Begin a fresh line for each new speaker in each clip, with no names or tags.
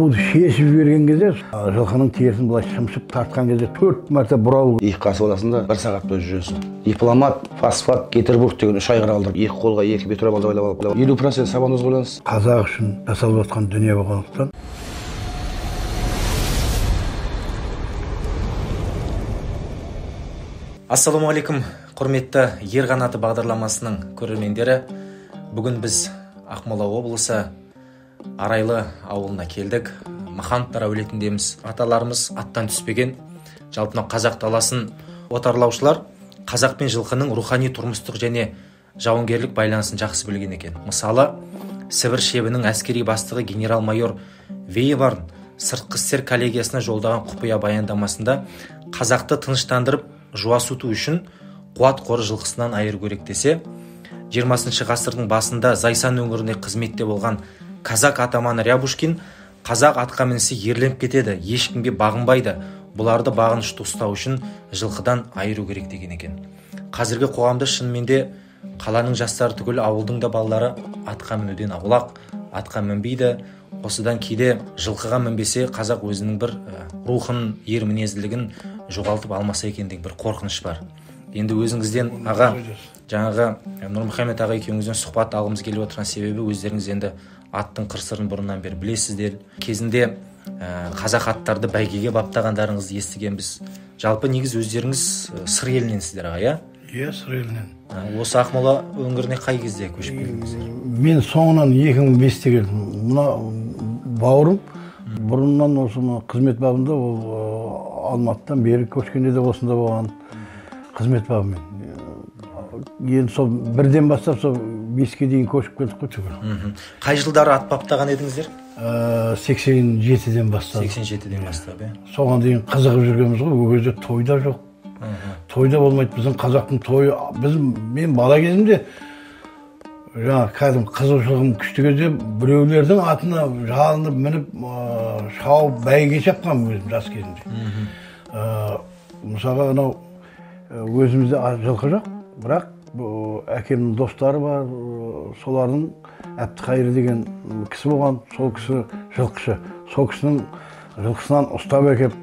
Буды шешіп жіберген кезде жылқының терісін былай шымшып тартқан кезде 4 мәрте бұрау.
Екі қасы аласың да 1 сағат бойы жүресің. Дипломат, фосфат, Гетербург деген 3 айғыр алдым. Екі қолға 2 бет байлап алып. 50% сабан қоямыз.
Қазақ үшін жасалып жатқан дүние болғандықтан.
Ассалаумағалейкум, құрметті Ер қанаты бағдарламасының көрермендері. Бүгін біз Ақмола облысы Арайлы ауылына келдік. Махановтар әулетіндеміз. Аталарымыз аттан түспеген. Жалпы қазақ даласын отарлаушылар қазақ пен жылқының рухани, тұрмыстық және жауынгерлік байланысын жақсы білген екен. Мысалы, Сібір шебінің әскери бастығы генерал-майор Вейварн сыртқы істер коллегиясына жолдаған құпия баяндамасында қазақты тыныштандырып жуасыту үшін қуат қоры жылқысынан айыру керек десе, 20 ғасырдың басында Зайсан өңірінде қызметте болған казак атаманы Рябушкин қазақ атқа мінсе ерленіп кетеді, ешкімге бағынбайды, бұларды бағынышты ұстау үшін жылқыдан айыру керек деген екен. Қазіргі қоғамда шынымен де қаланың жастары түгіл ауылдың да балалары атқа мінуден аулақ, атқа мінбейді. Осыдан кейде жылқыға мінбесе қазақ өзінің бір рухын, ер мінезділігін жоғалтып алмаса екен деген бір қорқыныш бар. Енді өзіңізден аға, жаңағы Нұрмұхамед аға екеуіңізден сұхбат алғымыз келіп отырған себебі өздеріңіз енді аттың қыр-сырын бұрыннан бері білесіздер. Кезінде қазақ аттарды бәйгеге баптағандарыңызды естігенбіз. Жалпы негіз өздеріңіз Сыр еліненсіздер аға, иә?
Иә, Сыр елінен.
Осы Ақмола өңіріне қай кезде көшіп келдіңіздер?
Мен соңынан 2005-те келдім. Мына бауырым бұрыннан осы қызмет бабында, ол Алматыдан бері көшкенде де осында болған қызмет бабымен. Енді сол бірден бастап сол 5-ке дейін көшіп келдік қой түгел.
Қай жылдары ат баптаған едіңіздер?
87-ден бастап.
87-ден бастап, иә.
Соған дейін қызығып жүргенбіз ғой, ол кезде той да жоқ. Той да болмайды, біздің қазақтың тойы. Біз, мен бала кезімде жаңа кәдімгі қызығушылығым күшті кезде біреулердің атына жалынып мініп, шауып бәйге шапқанмын өзім жас кезімде. Мысалға анау өзімізде жылқы жоқ, бірақ әкемнің достары бар, солардың Әбдіқайыр деген кісі болған, сол кісі жылқышы. Сол кісінің жылқысынан ұстап әкеп,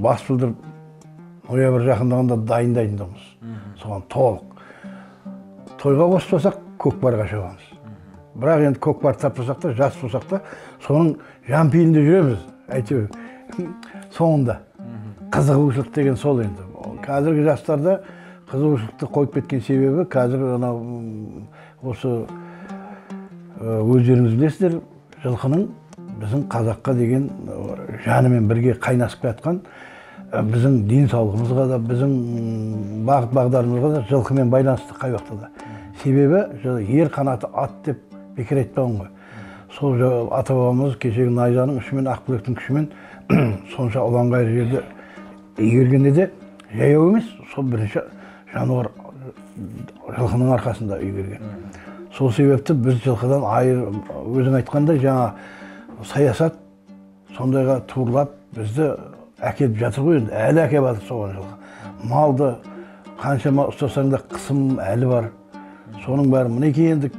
бас білдіріп, ноябрь жақындағанда дайындайтынбыз. Соған толық. Тойға қоспасақ, көкпарға шабамыз. Бірақ енді көкпар таппасақ та, жас болсақ та, соның жан-пейілінде жүреміз, әйтеуір. Соңында қызығушылық деген сол енді. Қазіргі жастарда қызығушылықты қойып кеткен себебі қазір анау осы өздеріңіз білесіздер, жылқының біздің қазаққа деген жанымен бірге қайнасып жатқан біздің денсаулығымызға да, біздің бағыт бағдарымызға да жылқымен байланысты қай уақытта да. Себебі ер қанаты ат деп бекер айтпаған ғой. Сол ата бабамыз кешегі найзаның ұшымен, ақбілектің күшімен сонша ұланғайыр жерді игергенде де жаяу емес, сол бірінші жануар жылқының арқасында игерген. Сол себепті біз жылқыдан айыр, өзің айтқандай жаңа саясат сондайға турлап бізді әкеліп жатыр ғой енді, әлі әкеліп жатыр соған жылқы. Малды қаншама ұстасаң да қысым әлі бар. Соның бәрі мінекей енді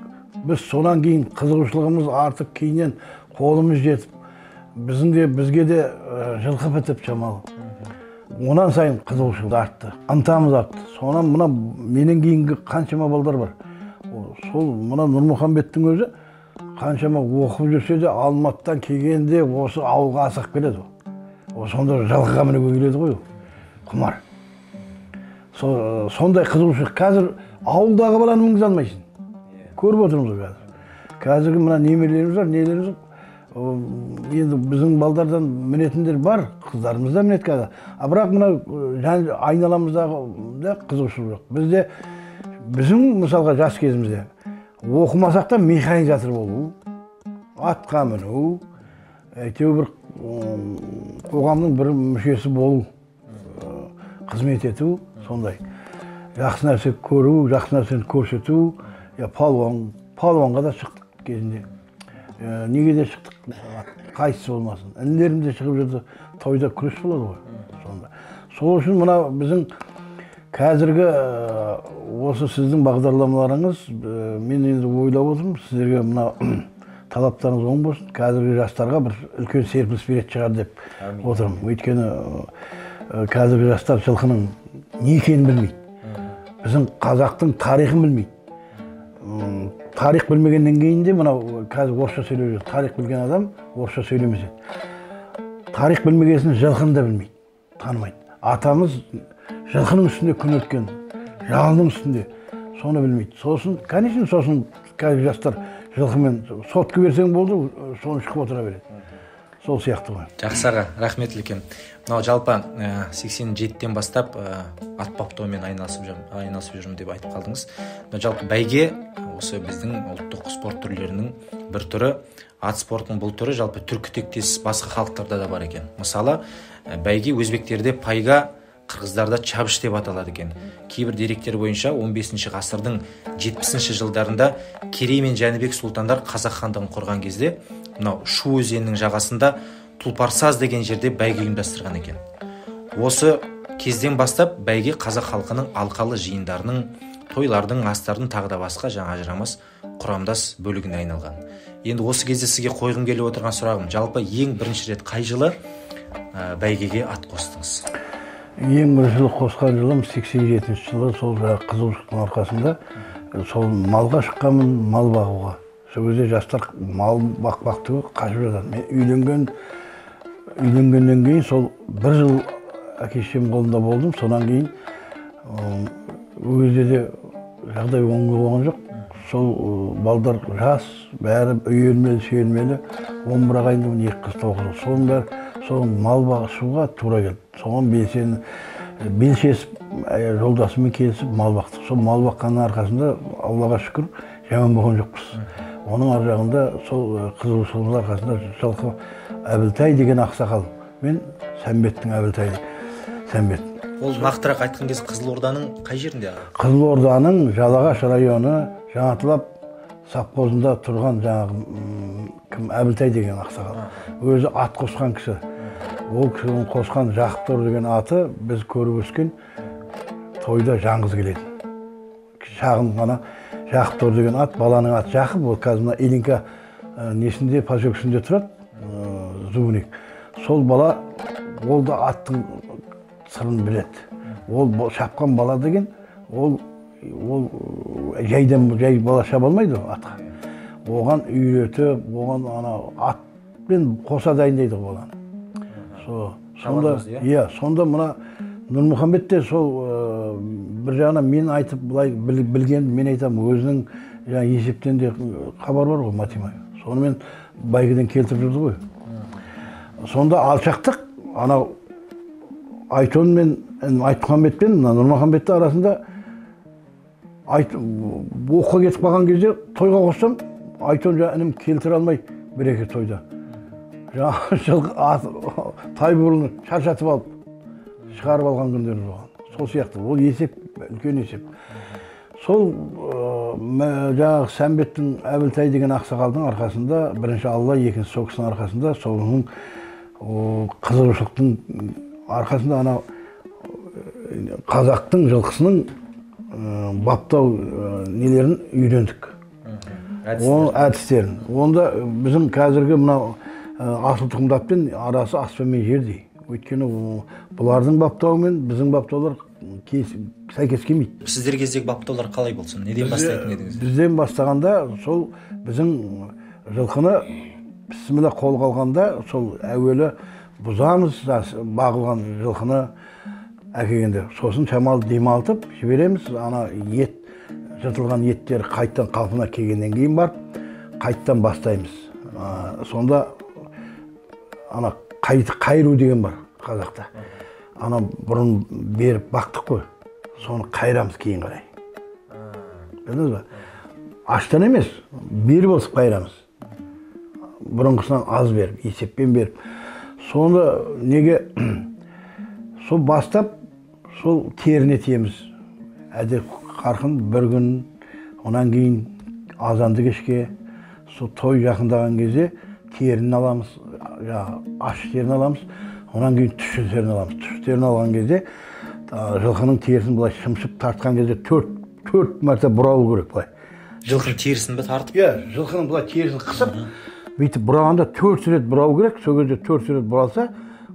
біз содан кейін қызығушылығымыз артып, кейіннен қолымыз жетіп, біздің де бізге де жылқы бітіп шамалы. Онан сайын қызығушылық артты, ынтамыз артты. Сонан мына менен кейінгі қаншама балдар бар. Сол мына Нұрмұхамбеттің өзі қаншама оқып жүрсе де Алматыдан келгенде осы ауылға асығып келеді. Сонда жылқыға мінуге келеді ғой, құмар. Сондай қызығушылық. Қазір ауылдағы баланы мінгізе алмайсың. Көріп отырмыз ғой қазір. Қазіргі мына немерелеріміз бар, нелеріміз енді біздің балдардан мінетіндер бар, қыздарымыз да мінеді қазір. А бірақ мына айналамыздағы да қызығушылық жоқ. Бізде біздің мысалға жас кезімізде оқымасақ та механизатор болу, атқа міну, әйтеуір бір қоғамның бір мүшесі болу, қызмет ету, сондай. Жақсы нәрсе көру, жақсы нәрсені көрсету, палуанға да шықтық кезінде. Неге де шықтық, қайсысы болмасын. Інілерім де шығып жүрді, тойда күрес болады ғой. Сонда. Сол үшін мына біздің қазіргі осы сіздің бағдарламаларыңыз, мен енді ойлап отырмын, сіздерге мына Талаптарыңыз оң болсын. Қазіргі жастарға бір үлкен серпіліс беретін шығар деп отырмын. Өйткені қазіргі жастар жылқының не екенін білмейді. Біздің қазақтың тарихын білмейді. Тарих білмегеннен кейін де мынау қазір орысша сөйлеп жүр. Тарих білген адам орысша сөйлемес еді. Тарих білмегесін жылқыны да білмейді, танымайды. Атамыз жылқының үстінде күн өткен, жалының үстінде, соны білмейді. Сосын, конечно, сосын қазіргі жастар жылқымен сотка берсең болды, соны шұқып отыра береді. Сол сияқты ғой.
Жақсы аға, рахмет үлкен. Мынау жалпы 87-тен бастап ат баптаумен айналысып жүрмін деп айтып қалдыңыз. Мынау жалпы бәйге осы біздің ұлттық спорт түрлерінің бір түрі. Ат спортының бұл түрі жалпы түркі тектес басқа халықтарда да бар екен. Мысалы, бәйге өзбектерде пайга, қырғыздарда чабыш деп аталады екен. Кейбір деректер бойынша 15 ғасырдың 70 жылдарында Керей мен Жәнібек сұлтандар қазақ хандығын құрған кезде мынау Шу өзенінің жағасында Тұлпарсаз деген жерде бәйге ұйымдастырған екен. Осы кезден бастап бәйге қазақ халқының алқалы жиындарының, тойлардың, астардың тағы да басқа жаңа ажырамас құрамдас бөлігіне айналған. Енді осы кезде сізге қойғым келіп отырған сұрағым, жалпы ең бірінші рет қай жылы бәйгеге ат қостыңыз?
Ең бірінші жылы қосқан жылым 87 жылы, сол жаңағы қызығушылықтың арқасында сол малға шыққанмын, мал бағуға. Сол кезде жастар мал бақпақ түгіл қашып жатады. Мен үйленгеннен кейін сол бір жыл әке шешем қолында болдым. Содан кейін ол кезде де жағдай оңай болған жоқ. Сол балдар жас, бәрі үйелмелі, сүйелмелі, 11 ағайындымын, 2 қыз, 9 ұл. Соның бәрі сол мал бағышуға тура келді. Соған белшесіп, жолдасыммен келісіп мал бақтық. Сол мал баққанның арқасында Аллаға шүкір жаман болған жоқпыз. Оның ар жағында сол қызығушылығымыз арқасында жылқы Әбілтай деген ақсақал мен Сәмбеттің Әбілтай Сәмбет.
Ол нақтырақ айтқан кезде Қызылорданың қай жерінде аға?
Қызылорданың Жалағаш районы Жаңатылап совхозында тұрған жаңағы кім Әбілтай деген ақсақал. Өзі ат қосқан кісі. Ол кісінің қосқан Жақыптор деген аты біз көріп өскен тойда жаңғыз келетін. Шағын ғана Жақыптор деген ат, баланың аты Жақып, ол қазір мына Ильинка несінде, поселкесінде тұрады, Зубник. Сол бала, ол да аттың сырын біледі. Ол шапқан бала деген, ол жайдан жай бала шаба алмайды ғой атқа. Оған үйретіп, оған ана атпен қоса дайындайды ғой баланы. Сонда, иә, сонда мына Нұрмұхамбет те сол бір жағынан мен айтып былай білген, мен айтамын, өзінің жаңа есептен де хабар бар ғой математика. Сонымен бәйгеден келтіріп жүрді ғой. Сонда алшақтық анау Айтон мен Айтмұхамбет пен мына Нұрмұхамбеттің арасында оққа кетіп қалған кезде тойға қоссам, Айтон жаңа інім келтіре алмай бір-екі тойда. Жаңа жылқы тай бұрыны шаршатып алып, шығарып алған күндеріміз болған. Сол сияқты, ол есеп, үлкен есеп. Сол жаңағы Сәмбеттің Әбілтай деген ақсақалдың арқасында, бірінші Алла, екінші сол кісінің арқасында, соның қызығушылықтың арқасында анау қазақтың жылқысының баптау нелерін үйрендік. Әдістерін. Онда біздің қазіргі мынау асыл тұқымды атпен арасы аспан мен жердей. Өйткені бұлардың баптауы мен біздің баптаулар сәйкес келмейді.
Сіздер кездегі баптаулар қалай болсын? Неден бастайтын едіңіз?
Бізден бастағанда сол біздің жылқыны бісміллә қолға алғанда сол әуелі бұзамыз, бағылған жылқыны әкелгенде. Сосын шамалы демалтып жібереміз, ана ет, жыртылған еттер қайттан қалпына келгеннен кейін барып қайттан бастаймыз. Сонда ана қайыру деген бар қазақта. Ана бұрын беріп бақтық қой, соны қайырамыз кейін қарай. Білдіңіз ба? Аштан емес, беріп осып қайырамыз. Бұрынғысынан аз беріп, есеппен беріп. Соны неге сол бастап, сол теріне тиеміз. Әдет қарқын бір күн, онан кейін азанды кешке, сол той жақындаған кезде терін аламыз, аш терін аламыз, онан кейін тұщы терін аламыз. Тұщы терін алған кезде жылқының терісін былай шымшып тартқан кезде төрт мәрте бұралу керек былай.
Жылқының терісін бе тартып?
Иә, жылқының былай терісін қысып, Бүйтіп бұрағанда 4 рет бұрау керек, сол кезде 4 рет бұралса,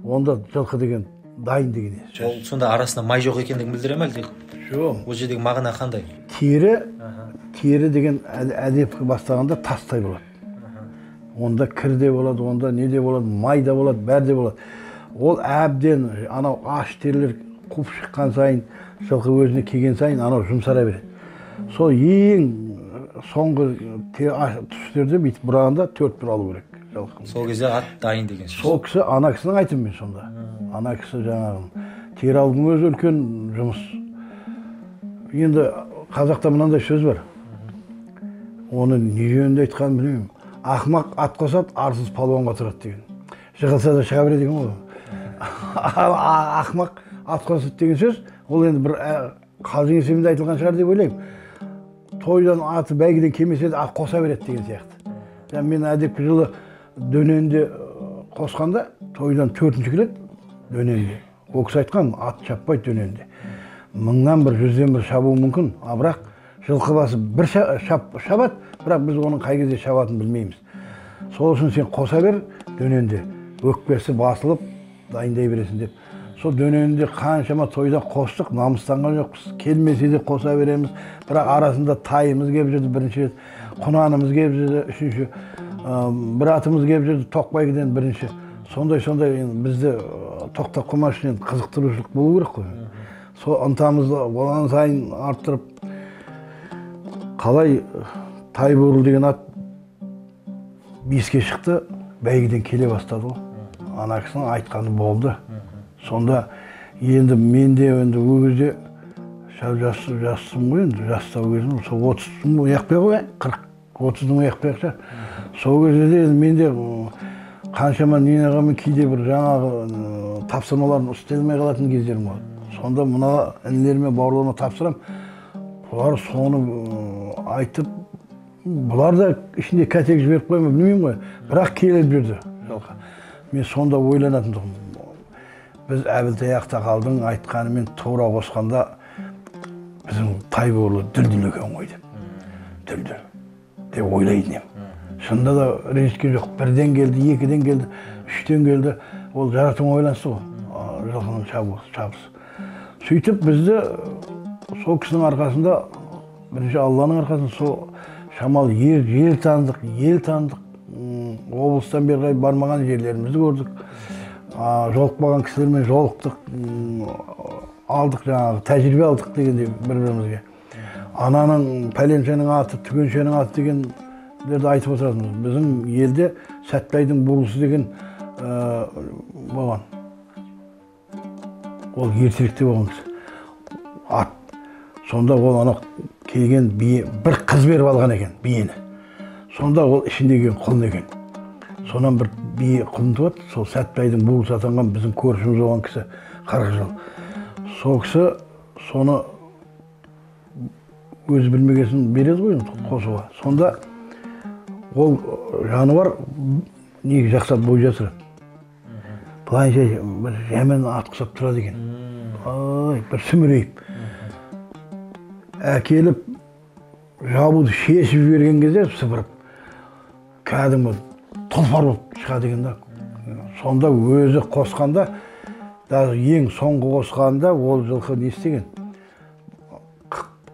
онда жылқы деген дайын деген сөз.
Ол сонда арасында май жоқ екендігін білдіре ме әлде?
Жоқ.
Ол жердегі мағына қандай?
Тері деген әдепкі бастағанда тастай болады. Онда кір де болады, онда не де болады, май да болады, бәрі де болады. Ол әбден анау аш терілер қуып шыққан сайын, жылқы өзіне келген сайын анау жұмсара береді. Сол ең соңғы түстерде бүйтіп бұрағанда 4 бұралу керек жылқы.
Сол кезде ат дайын деген сөз.
Сол кісі, ана кісінің айтым мен сонда. Ана кісі жаңағы тері алудың өзі үлкен жұмыс. Енді қазақта мынандай сөз бар. Оны не жөнінде айтқанын білмеймін. Ақымақ ат қосады, арсыз палуанға тұрады деген. Жығылса да шыға береді деген ғой. Ақымақ ат қосады деген сөз, ол енді бір қалжың есебінде айтылған шығар деп ойлаймын. Тойдан аты бәйгеден келмесе де ат қоса береді деген сияқты. Мен әдепкі жылы Дөненде қосқанда тойдан 4-ші келеді Дөненде. Ол кісі айтқан, ат шаппайды Дөненде. 1000-нан бір, 100-ден бір шабуы мүмкін, а бірақ жылқы басы бір шабады, бірақ біз оның қай кезде шабатынын білмейміз. Сол үшін сен қоса бер Дөненде, өкпесі басылып дайындай бересің деп. Сол Дөненде қаншама тойда қостық, намыстанған жоқпыз. Келмесе де қоса береміз. Бірақ арасында тайымыз келіп жүрді бірінші рет, құнанымыз келіп жүрді үшінші, бір атымыз келіп жүрді Тоқбайгіден бірінші. Сондай-сондай енді бізді тоқтап қалмас үшін енді қызықтырушылық болу керек қой. Сол ынтамызды одан сайын арттырып, қалай Тайбурыл деген ат 5-ке шықты, бәйгеден келе бастады ғой. Ана кісінің айтқаны болды. Сонда енді мен де енді ол кезде сәл жассым ғой енді, жастау кезім, сол 30-дың аяқпай ғой, 40-30-дың аяқпай шығар. Сол кезде де енді мен де қаншама неғымен кейде бір жаңағы тапсырмаларын істей алмай қалатын кездерім болады. Сонда мына інілеріме, бауырларыма тапсырам. Бұлар соны айтып, бұлар да ішінде кәтек жіберіп қойма, білмеймін ғой. Бірақ келіп жүрді жылқы. Мен сонда ойланатын тұғым. Біз Әбілтай ақсақалдың айтқанымен тура қосқанда біздің Тайбурыл дүлдүл екен ғой деп. Дүлдүл деп ойлайтын едім. Шынында да ренжіткен жоқ. Бірден келді, екіден келді, үштен келді. Ол жаратуға байланысты ғой, жылқының шабысы. Сөйтіп бізді сол кісінің арқасында, бірінші Алланың арқасында сол шамалы ел таныдық, ел таныдық. Облыстан бері қарай бармаған жерлерімізді көрдік. Жолықпаған кісілермен жолықтық, алдық жаңағы, тәжірибе алдық дегендей бір-бірімізге. Ананың пәленшенің аты, түгеншенің аты дегендерді айтып отыратынбыз. Біздің елде Сәтбайдың бурылысы деген болған. Ол ертеректе болған кісі. Ат. Сонда ол анау келген бие, бір қыз беріп алған екен биені. Сонда ол ішіндегі құлын екен. Сонан бір бие құлын туады, сол Сәтбайдың бурылысы атанған біздің көршіміз болған кісі 40 жыл. Сол кісі соны өзі білмегесін береді ғой қосуға. Сонда ол жануар неге жақсы бой жасырады. Былайынша бір жаман ат құсап тұрады екен. Ай, бір сүмірейіп. Әкеліп жабуды шешіп жіберген кезде сыпырып, кәдімгі тұлпар болып шығады екен да. Сонда өзі қосқанда, даже ең соңғы қосқанда ол жылқы не істеген?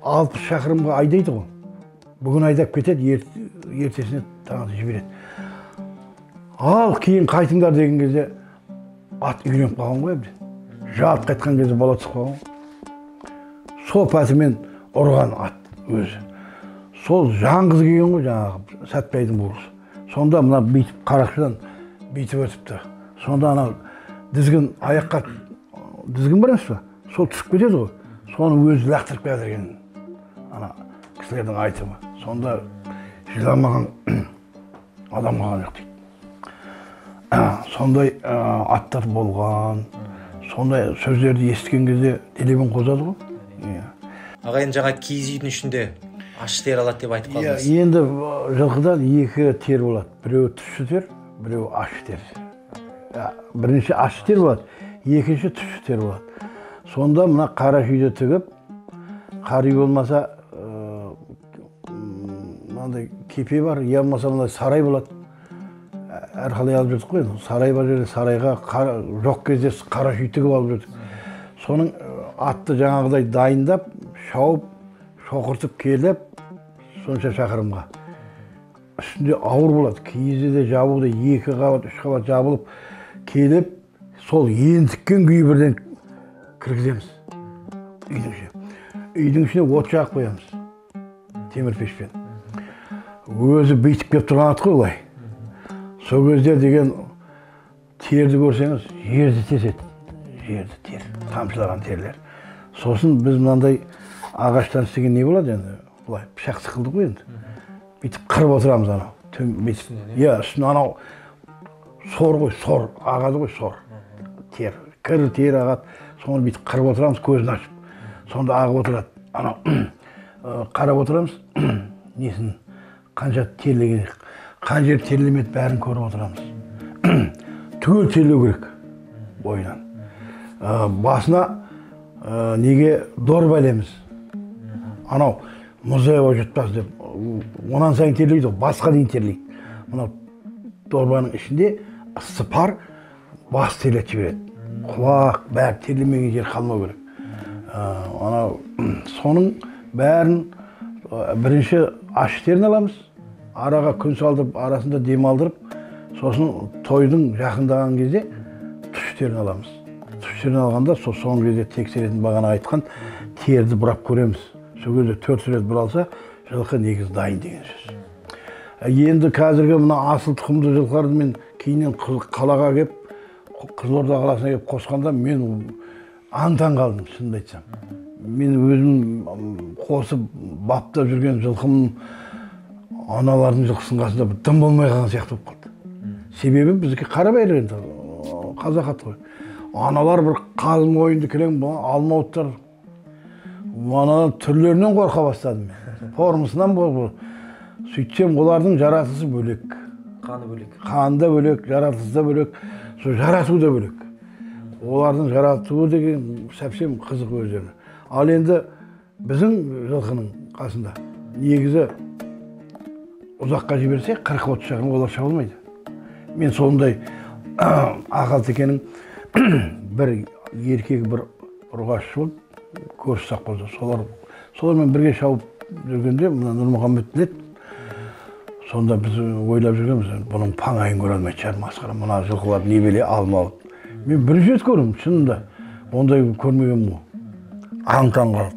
60 шақырымға айдайды ғой. Бүгін айдап кетеді, ертесіне таңғы жібереді. Ал кейін қайтыңдар деген кезде ат үйреніп қалған ғой әбден. Жалт қайтқан кезде бала түсіп қалған. Сол пәтімен ұрған ат өзі. Сол жаңғыз келген ғой жаңағы Сәтбайдың бурылысы. Сонда мына бүйтіп қарақшыдан бүйтіп өтіпті. Сонда ана дізгін аяққа, дізгін бар емес пе? Сол түсіп кетеді ғой. Соны өзі лақтырып келе жатыр екен. Ана кісілердің айтымы. Сонда жыламаған адам қалған жоқ дейді. Сондай аттар болған, сондай сөздерді естіген кезде делебең қозады ғой.
Ағайын, жаңа киіз үйдің ішінде ащы тер алады деп айтып қалдыңыз.
Енді жылқыдан екі тер болады. Біреуі тұщы тер, біреуі ащы тер. Бірінші ащы тер болады, екінші тұщы тер болады. Сонда мына қара шүйде тігіп, қар үй болмаса мынандай кепе бар, я болмаса мынандай сарай болады. Әрқалай алып жүрдік қой. Сарай бар жерде сарайға, жоқ кезде қара шүй тігіп алып жүрдік. Соның атты жаңағыдай дайындап, шауып, шоқыртып келіп, сонша шақырымға. Үстінде ауыр болады, киізі де жабуы да 2 қабат, 3 қабат жабылып келіп, сол ентіккен күйі бірден кіргіземіз үйдің ішіне. Үйдің ішіне от жағып қоямыз, темір пешпен. Өзі бүйтіп келіп тұрған ат қой олай. Сол кезде деген терді көрсеңіз, жерді теседі. Жерді тер, тамшылаған терлер. Сосын біз мынандай ағаштан істеген не болады енді? Былай пышақ сықылды ғой енді. Бүйтіп қырып отырамыз анау. Иә, үстіне анау сор ғой, сор, ағады ғой сор. Тер, кір тер ағады. Соны бүйтіп қырып отырамыз, көзін ашып. Сонда ағып отырады. Анау қарап отырамыз, несін қанша терлеген, қан жер терлемеді, бәрін көріп отырамыз. Түгел терлеу керек бойынан. Басына неге дорба ілеміз. Анау мұздай жұтпас деп, онан сайын терлейді, басқа дейін терлейді. Мынау дорбаның ішінде ыссы пар бас терлетіп жібереді. Құлақ, бәрі терлемеген жер қалмау керек. Анау соның бәрін бірінші аш терін аламыз, араға күн салдырып, арасында демалдырып, сосын тойдың жақындаған кезде түш терін аламыз. Түш терін алғанда сол соңғы кезде тексеретін бағана айтқан терді бұрап көреміз. Сол кезде 4 рет бұралса, жылқы негізі дайын деген сөз. Енді қазіргі мына асыл тұқымды жылқыларды мен кейіннен қалаға келіп, Қызылорда қаласына келіп қосқанда мен аң-таң қалдым, шынымды айтсам. Мен өзім қосып баптап жүрген жылқым аналардың жылқысының қасында бір дым болмай қалған сияқты болып қалды. Себебі біздікі қарабайыр енді, қазақ аты ғой. Аналар бір қаз мойынды кілең алмауыттар, аналар түрлерінен қорқа бастадым мен. Формасынан қорқа. Сөйтсем олардың жаратылысы бөлек.
Қаны бөлек.
Қаны да бөлек, жаратылысы да бөлек, сол жарату да бөлек. Олардың жаратуы деген совсем қызық өздеріне. Ал енді біздің жылқының қасында негізі ұзаққа жіберсе 40-30 шақырым олар шаба алмайды. Мен сондай Ақалтекенің бір еркегі, бір ұрғашы болып көрші сақпазда. Солармен бірге шауып жүргенде мына Нұрмұхаммед біледі. Сонда біз ойлап жүргенбіз, бұның паңайын көре алмайтын шығар, масқара, мына жылқылар не беле алмауыт. Мен бірінші рет көрдім, шынында. Ондай көрмегенмін ғой. Аң-таң қалып.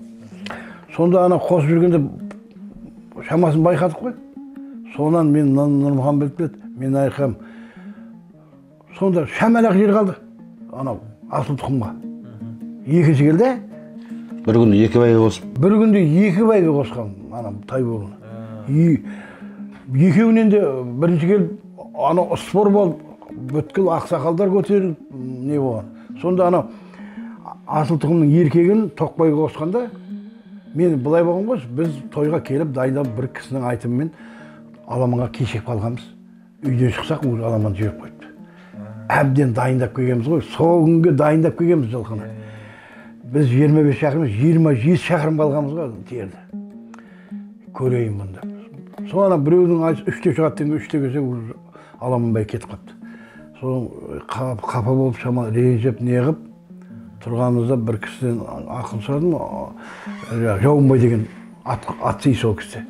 Сонда ана қосып жүргенде шамасын байқадық қой. Сонан мен Нұрмұхаммед біледі, мен айқам. Сонда шамалақ жер қалды, анау асыл тұқымға. Екінші келді.
Бір күнде 2 бәйге қосып.
Бір күнде 2 бәйге қосқан, анау Тайбурылы. Екеуінен де бірінші келіп, анау спор болып, бүткіл ақсақалдар көтеріліп, не болған. Сонда анау асыл тұқымның еркегін Тоқбайға қосқанда, мен былай болған ғой, біз тойға келіп дайындап бір кісінің айтымымен аламанға кешігіп қалғанбыз. Үйден шықсақ, уже аламан жіберіп қойыпты. Әбден дайындап келгенбіз ғой, сол күнге дайындап келгенбіз жылқыны. Біз 25 шақырым, 27 шақырым қалғанбыз ғой терді. Көрейін бұнда. Сол ана біреудің айтысы 3-те шығады дегенге 3-те келсе, уже аламан бай кетіп қалыпты. Соны қапа болып, шамалы ренжіп, неғып тұрғанымызда бір кісіден ақыл сұрадым. Жауынбай деген ат сый сол кісі.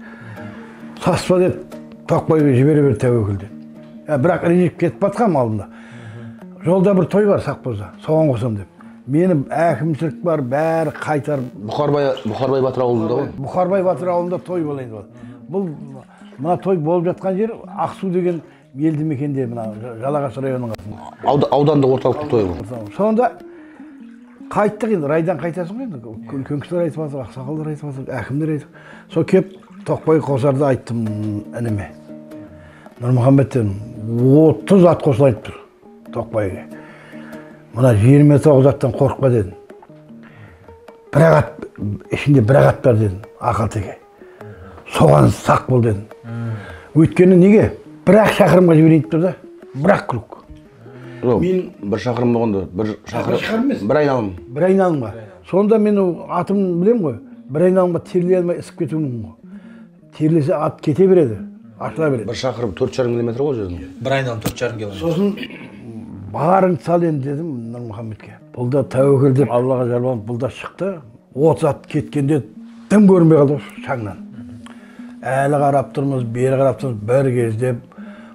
Саспа деді, Тоқбайға жібере бер тәуекел деді. Бірақ ренжіп кетіп батқам алдында. Жолда бір той бар Сақпазда, соған қосам деп. Мені әкімшілік бар, бәрі қайтарып.
Бұқарбай батыр ауылында ғой.
Бұқарбай батыр ауылында той болайын деп. Бұл мына той болып жатқан жер Ақсу деген елді мекенде, мына Жалағаш районының қасында.
Аудандық орталықтың тойы бұл.
Сонда қайттық енді, райдан қайтасың ғой енді. Үлкен кісілер айтып жатыр, ақсақалдар айтып жатыр, әкімдер айтып. Сол кеп Тоқбай қосарды айттым ініме. Нұрмұхаммед дедім, 30 ат қосылайын тұр Тоқбайға. Мына 29 аттан қорықпа дедім. Бір ат, ішінде бір ат бар дедім, Ақалтеке. Соған сақ бол дедім. Өйткені неге? Бір-ақ шақырымға жіберейін тұр да, бір-ақ круг.
Мен бір шақырым болғанда, бір шақырым, бір айналым.
Бір айналымға. Сонда мен атым білем ғой, бір айналымға терлей алмай ісіп кетуім мүмкін ғой. Терлесе ат кете береді. Ашыла береді.
Бір шақырым 4,5 километр ғой жердің.
Бір айналым 4,5 километр.
Сосын барыңды сал енді дедім Нұрмұхаммедке. Бұл да тәуекел деп Аллаға жалбарынып, бұл да шықты. 30 ат кеткенде дым көрінбей қалды шаңнан. Әлі қарап тұрмыз, бері қарап тұрмыз, бір кезде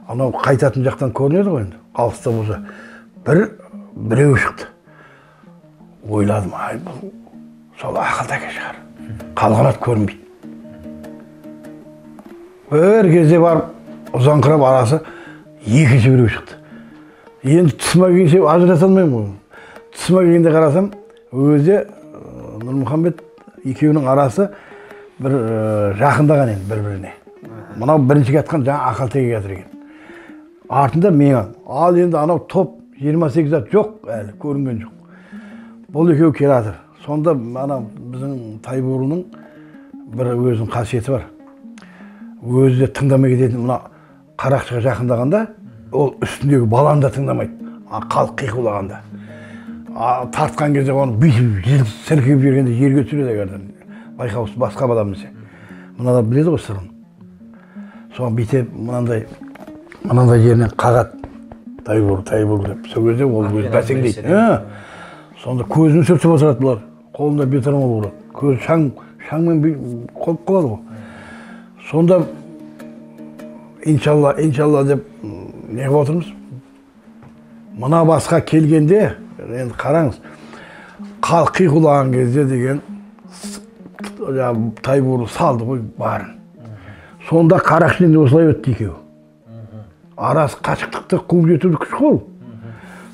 анау қайтатын жақтан көрінеді ғой енді, алыста болса. Біреу шықты. Ойладым, ай бұл сол ақылдәке шығар. Қалған ат көрінбейді. Бір кезде барып ұзаңқырап арасы екінші біреу шықты. Енді тұсыма келгенше ажырата алмаймын ғой. Тұсыма келгенде қарасам, өзі Нұрмұхаммед екеуінің арасы бір жақындаған енді бір-біріне. Мынау бірінші кеткен жаңа ақалтеке жатыр екен. Артында мен. Ал енді анау топ 28 ат жоқ, әлі көрінген жоқ. Бұл екеуі келе жатыр. Сонда ана біздің Тайбурылның бір өзінің қасиеті бар. Өзі де тыңдамай кететін, мына қарақшыға жақындағанда, ол үстіндегі баланы да тыңдамайды. Халық қиқулағанда. Тартқан кезде оны бүйтіп сілкіп жібергенде жерге түсіреді егерден. Байқаусыз басқа бала мінсе. Мыналар біледі ғой сырын. Соған бүйтіп мынандай жерінен қағады. Тайбурыл, Тайбурыл деп. Сол кезде ол өзі бәсеңдейді. Сонда көзін сүртіп отырады бұлар. Қолында бетрамол болады. Көзі шаңмен қойып қалады ғой. Сонда иншалла, иншалла деп не қылып отырмыз. Мына басқа келгенде, енді қараңыз, халық қиқулаған кезде деген Тайбурыл салды ғой барын. Сонда қарақшы енді осылай өтті екеуі. Арасы қашықтықты қуып жетуді күш қол.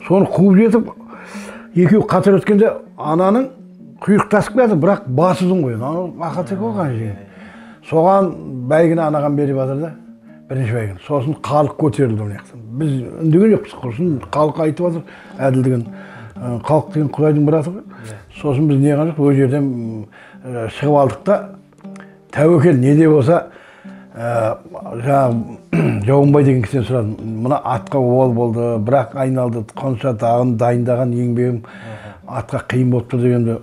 Соны қуып жетіп, екеуі қатар өткенде ананың құйрық тасып келді, бірақ басы ұзын ғой. Анау ақылтек ғой қанша деген. Соған бәйгіні анаған беріп жатыр да, бірінші бәйгіні. Сосын халық көтерілді мына жақтан. Біз үндеген жоқпыз, құрсын халық айтып жатыр әділдігін. Халық деген Құдайдың бір аты ғой. Сосын біз не қылған жоқпыз, ол жерден шығып алдық та, тәуекел не де болса, жаңағы Жауынбай деген кісіден сұрадым. Мына атқа обал болды, бірақ айналды, қанша тағын дайындаған еңбегім атқа қиын болып тұр дегенде,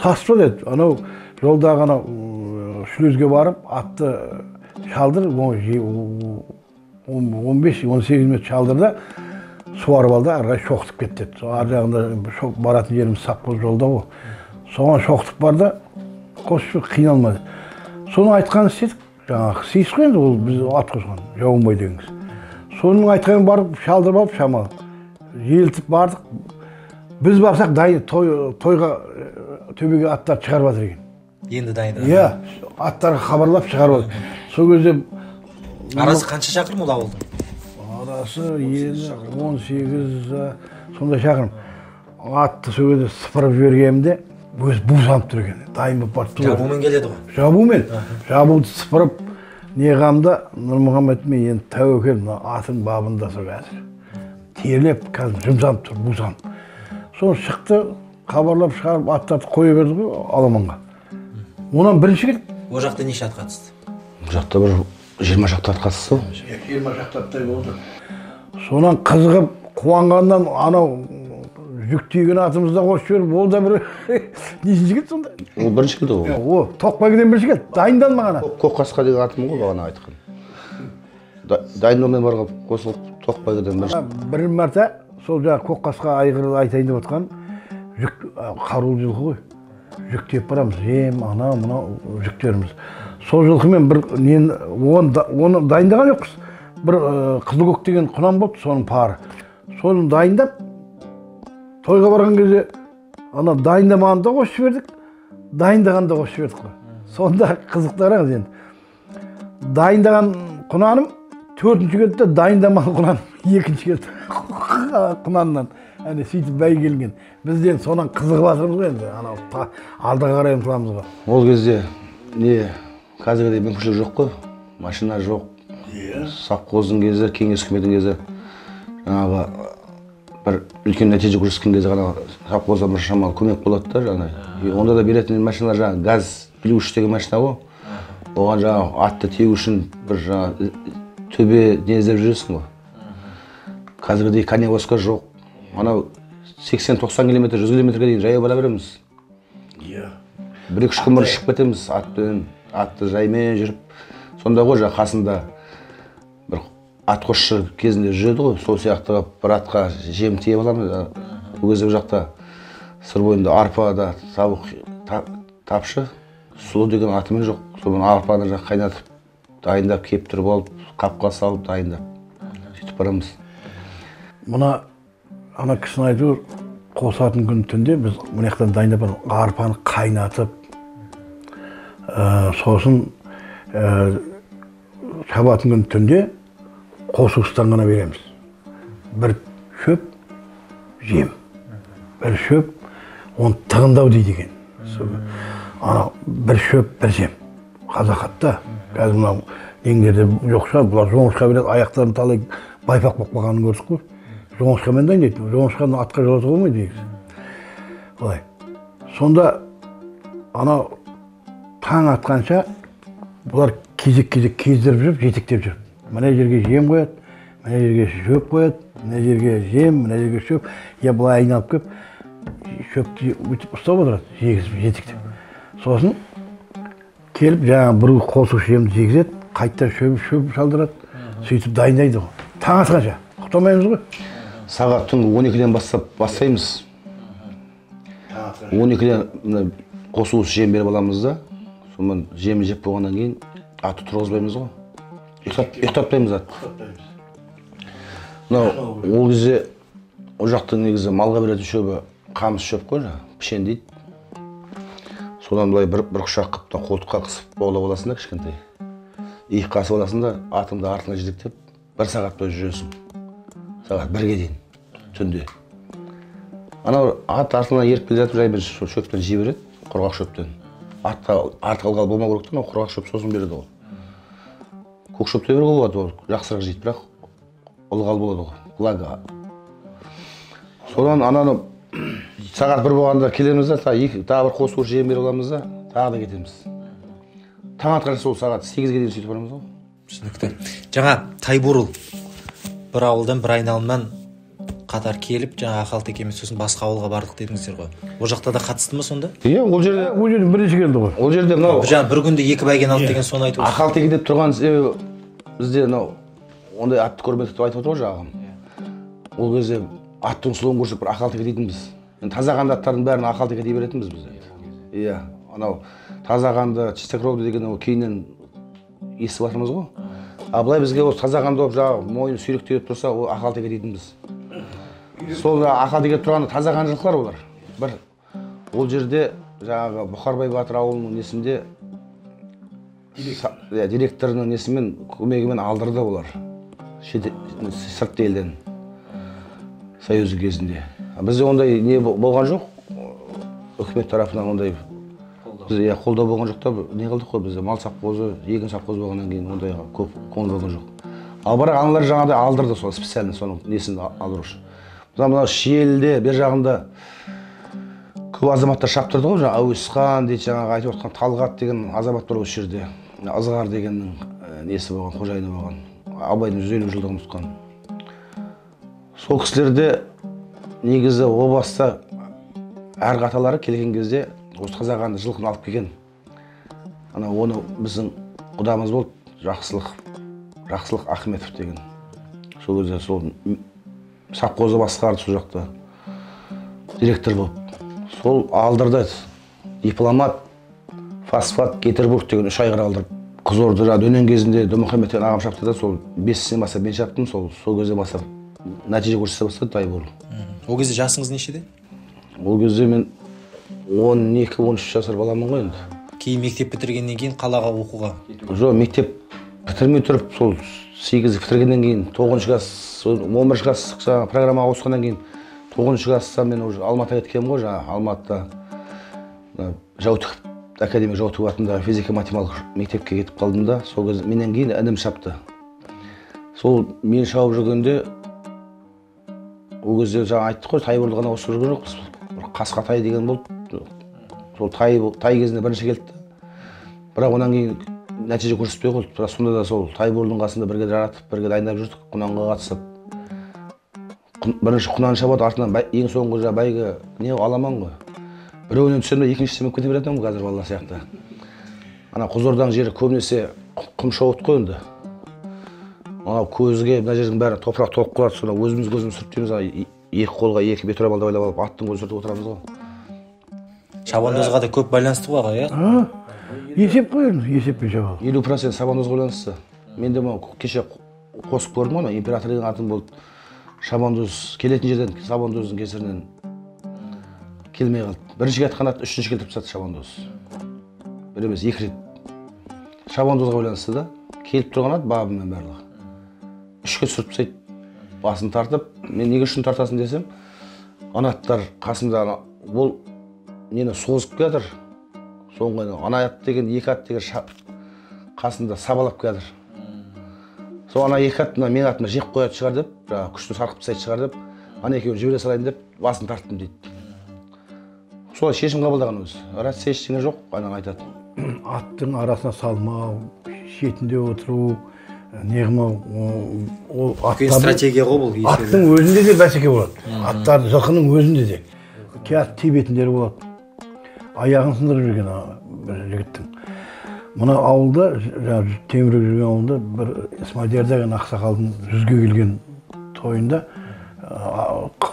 саспа деді. Анау жолдағы анау шлюзге барып атты шалдыр, 15-18 метр шалдыр да суарып алды, ары қарай шоқытып кетті деді. Ар жағында баратын жеріміз сапқоз жолда ғой. Соған шоқытып бар да, қосып қиналмады. Соның айтқанын істедік. Жаңағы сейіс қой енді, ол біз ат қосқан Жауынбай деген кісі. Соның айтқанын барып шалдырып алып шамалы желтіп бардық. Біз барсақ дайын тойға төбеге аттар шығарып жатыр екен.
Енді дайындаған.
Иә, аттарға хабарлап шығарып жатыр. Сол кезде
арасы қанша шақырым ол ауылдың?
Арасы енді 18 сондай шақырым. Атты сол кезде сыпырып жібергенімде өзі бусанып тұр екен. Дайын болып барып тұр.
Жабумен келеді ғой.
Жабумен. Жабуды сыпырып неғамда Нұрмұхаммед мен енді тәуекел мына аттың бабында сол қазір. Терлеп қазір жұмсанып тұр, бусанып. Соны шықты, хабарлап шығарып аттарды қоя берді ғой аламанға. Онан бірінші келді.
Ол жақта неше ат қатысты?
Ол жақта бір 20 шақты ат қатысты ғой.
20 шақты аттай болды. Сонан қызығып қуанғаннан анау жүк тиеген атымызды да қосып жіберіп, ол да бір нешінші келді сонда?
Ол бірінші келді ғой.
О, Тоқбайгіден бірінші келді, дайынданмаған ат.
Көкқасқа деген атым ғой бағана айтқан. Дайындалмай барған қосылып Тоқбайгіден бірінші.
Бір мәрте сол жаңағы Көкқасқа айғырды айтайын деп отқан жүк, қарулы жылқы ғой. Жүк тиеп барамыз, жем, анау, мынау жүктеріміз. Сол жылқымен бір нені, оны дайындаған жоқпыз. Бір Қызылкөк деген құнан болды, соның пары. Соны дайындап, тойға барған кезде ана дайындамағанды да қосып жібердік, дайындағанды да қосып жібердік қой. Сонда қызықты қараңыз енді. Дайындаған құнаным төртінші келді де, дайындамаған құнаным екінші келді. Құнаннан. Әне сөйтіп бәйге келген. Біз де сонан қызығып жатырмыз ғой енді, анау алдыға қарай ұмтыламыз ғой.
Ол кезде не қазіргідей мүмкіншілік жоқ қой, машина жоқ. Совхоздың кезі, кеңес үкіметінің кезі, жаңағы бір үлкен нәтиже көрсеткен кезде ғана совхоздан бір шамалы көмек болады да жаңағы. Онда да беретін машиналар жаңағы газ плюш деген машина ғой. Оған жаңағы атты теу үшін бір жаңағы төбе не іздеп жүресің ғой. Қазіргідей коневозка жоқ. Анау 80-90 километр, 100 километрге дейін жаяу бара береміз. Бір-екі үш күн бұрын шығып кетеміз атпен, атты жаймен жүріп. Сонда ғой жаңағы қасында Бір атқосшы кезінде жүреді ғой, сол сияқты бір атқа жем тиеп аламыз. Ол кезде бұл жақта Сыр бойында арпа да табық тапшы, сұлы деген атымен жоқ. Сонымен арпаны қайнатып, дайындап, кептіріп алып, қапқа салып дайындап сөйтіп барамыз.
Мына ана кісінің айтуы, қосатын күн түнде біз мына жақтан дайындап арпаны қайнатып, сосын шабатын күн түнде қосуыстан ғана береміз. Бір шөп жем, бір шөп, оны тығындау дейді екен. Ана бір шөп, бір жем. Қазақатта қазір мынау неңдерде жоқ шығар, бұлар жоңышқа береді, аяқтарын талай байпақ болып қалғанын көрдік қой. Жоңышқамен дайындайды, жоңышқаны атқа жолатуға болмайды негізі. Олай. Сонда анау таң атқанша бұлар кезек-кезек кездіріп жүріп, жетектеп жүріп. Мына жерге жем қояды, мына жерге шөп қояды, мына жерге жем, мына жерге шөп. Я былай айналып келіп, шөпті өйтіп ұстап отырады, жегізіп, жетектеп. Сосын келіп жаңағы бір қосу жемді жегізеді, қайтадан шөп шалдырады, сөйтіп дайындайды ғой. Таң атқанша ұйықтамаймыз ғой.
Сағат түнгі 12-ден бастап бастаймыз. 12-ден қосу жем беріп аламыз да, сонымен жемін жеп болғаннан кейін атты тұрғызбаймыз ғой. Ұйықтатпаймыз атты. Мынау ол кезде ол жақтың негізі малға беретін шөбі қамыс шөп қой, пішен дейді. Содан былай бір құшақ қып, қолтыққа қысып баулап аласың да кішкентай. Иық қасып аласың да, атыңды артыңа жетектеп, бір сағат бойы жүресің. Сағат 1-ге дейін, түнде. Анау ат артынан еріп келе жатып, жай бір шөптен жей береді, құрғақ шөптен. Атқа артық ылғал болмау керек та, құрғақ шөп сосын береді ол. Көк шөп те беруге болады, ол жақсырақ жейді, бірақ ылғал болады ғой, влага. Содан ананы сағат 1 болғанда келеміз да, тағы бір қосуыр жем беріп аламыз да, тағы да кетеміз. Таң атқанша сол сағат 8-ге дейін сөйтіп барамыз ғой.
Түсінікті. Жаңа Тайбурыл бір ауылдан бір айналымнан қатар келіп, жаңа Ақалтекемен сосын басқа ауылға бардық дедіңіздер ғой. Ол жақта да қатысты ма сонда?
Иә, ол жерде
бірінші келді ғой.
Ол жерде мынау
жаңа бір күнде екі бәйгені алды деген соны айтып отырсыз.
Ақалтеке деп тұрған себебі бізде мынау ондай атты көрмедік деп айтып отыр ғой жағым. Ол кезде аттың сұлуын көрсек бір Ақалтеке дейтінбіз. Енді таза қанды аттардың бәрін Ақалтеке дей беретінбіз біз. Иә, анау таза қанды чистокровный деген ол кейіннен естіп жатырмыз ғой. А былай бізге ол таза қанды болып жаңағы мойны сүйректеп тұрса, ол Ақалтеке дейтінбіз. Сол Ақалтеке тұрғанда таза қанды жылқылар олар. Бір ол жерде жаңағы Бұқарбай батыр ауылының несінде директорының несімен көмегімен алдырды олар. Сырт елден. Союз кезінде. Бізде ондай не болған жоқ. Үкімет тарапынан ондай бізде қолдау болған жоқ та, не қылдық қой, бізде мал совхозы, егін совхозы болғаннан кейін ондайға көп көңіл бөлген жоқ. Ал бірақ аналар жаңағыдай алдырды сол специально соның несін алдыру үшін. Мысалы мынау Шиеліде бер жағында көп азаматтар шаптырды ғой, жаңа Әуесхан дейді, жаңағы айтып отқан Талғат деген азамат бар осы жерде. Ызғар дегеннің несі болған, қожайыны болған. Абайдың 150 жылдығын тұтқан. Сол кісілерде негізі о баста әр аталары келген кезде осы қазақ қанды жылқыны алып келген. Ана оны біздің құдамыз болды, Жақсылық Ахметов деген. Сол кезде сол совхозды басқарды сол жақта. Директор болып. Сол алдырды. Дипломат, фосфат, Петербург деген 3 айғыр алдырып. Қызылорда жаңа Дөнен кезінде Дұмұхамед деген ағам шапты да, сол 5-сінен бастап мен шаптым, сол кезде бастап нәтиже көрсете бастады Тайбурыл.
Ол кезде жасыңыз нешеде?
Ол кезде мен 12-13 жасар баламын ғой енді.
Кейін мектеп бітіргеннен кейін қалаға оқуға?
Жоқ, мектеп бітірмей тұрып, сол 8 бітіргеннен кейін 9 класс, 11 класс жаңа программаға ауысқаннан кейін 9 класста мен уже Алматыға кеткенмін ғой, жаңа Алматыда Жаутүков, академик Жаутүков атындағы физика математика мектепке кетіп қалдым да, сол кезде менен кейін інім шапты. Сол мен шауып жүргенде ол кезде жаңа айттық қой, Тайбурылды ғана қосып жүрген жоқпыз. Бір қасқа тай деген болды. Сол тай кезінде бірінші келді. Бірақ одан кейін нәтиже көрсетпей қойды. Бірақ сонда да сол Тайбурылдың қасында бірге жаратып, бірге дайындап жүрдік, құнанға қатысып. Бірінші құнан шабады, артынан ең соңғы жаңа бәйге не аламан ғой. Біреуінен түсемін де екіншісіне мініп кете беретін ғой қазір балалар сияқты. Ана Қызылорданың жері көбінесе құм шауыт қой енді. Анау көзге мына жердің бәрі топырақ толып қалады, соны өзіміз көзіміз сүртеміз, екі қолға екі бет орамалды байлап алып, аттың көзін сүртіп отырамыз ғой.
Шабандозға да көп байланысты ғой аға, иә?
Есеп қой енді, есеппен шабады.
50% шабандозға байланысты. Мен де кеше қосып көрдім ғой, император деген атым болды. Шабандоз келетін жерден шабандоздың кесірінен келмей қалды. Бірінші кеткен ат, үшінші келтіріп тастады шабандоз. Бір емес, екі рет. Шабандозға байланысты да, келіп тұрған ат бабымен барлығы. Үшке түсіріп тастайды, басын тартып, мен неге үшін тартасың десем, ана аттар қасымда ол нені созып келатыр. Соңғы ана ат деген, екі ат деген қасында сабалап келатыр. Сол ана екі ат мына менің атыма жеп қояды шығар деп, жаңағы күшті сарқып тастайды шығар деп, ана екеуін жібере салайын деп басын тарттым дейді. Солай шешім қабылдаған өзі. Рация ештеңе жоқ, ананы айтады.
Аттың арасына салмау, шетінде отыру, неғымау, ол
үлкен стратегия ғой бұл.
Аттың өзінде де бәсеке болады. Аттар жылқының өзінде де. Кей ат тебетіндері болады. Аяғын сындырып жүрген бір жігіттің. Мына ауылда, жаңағы Темірбек жүрген ауылында бір Исмадияр деген ақсақалдың 100-ге келген тойында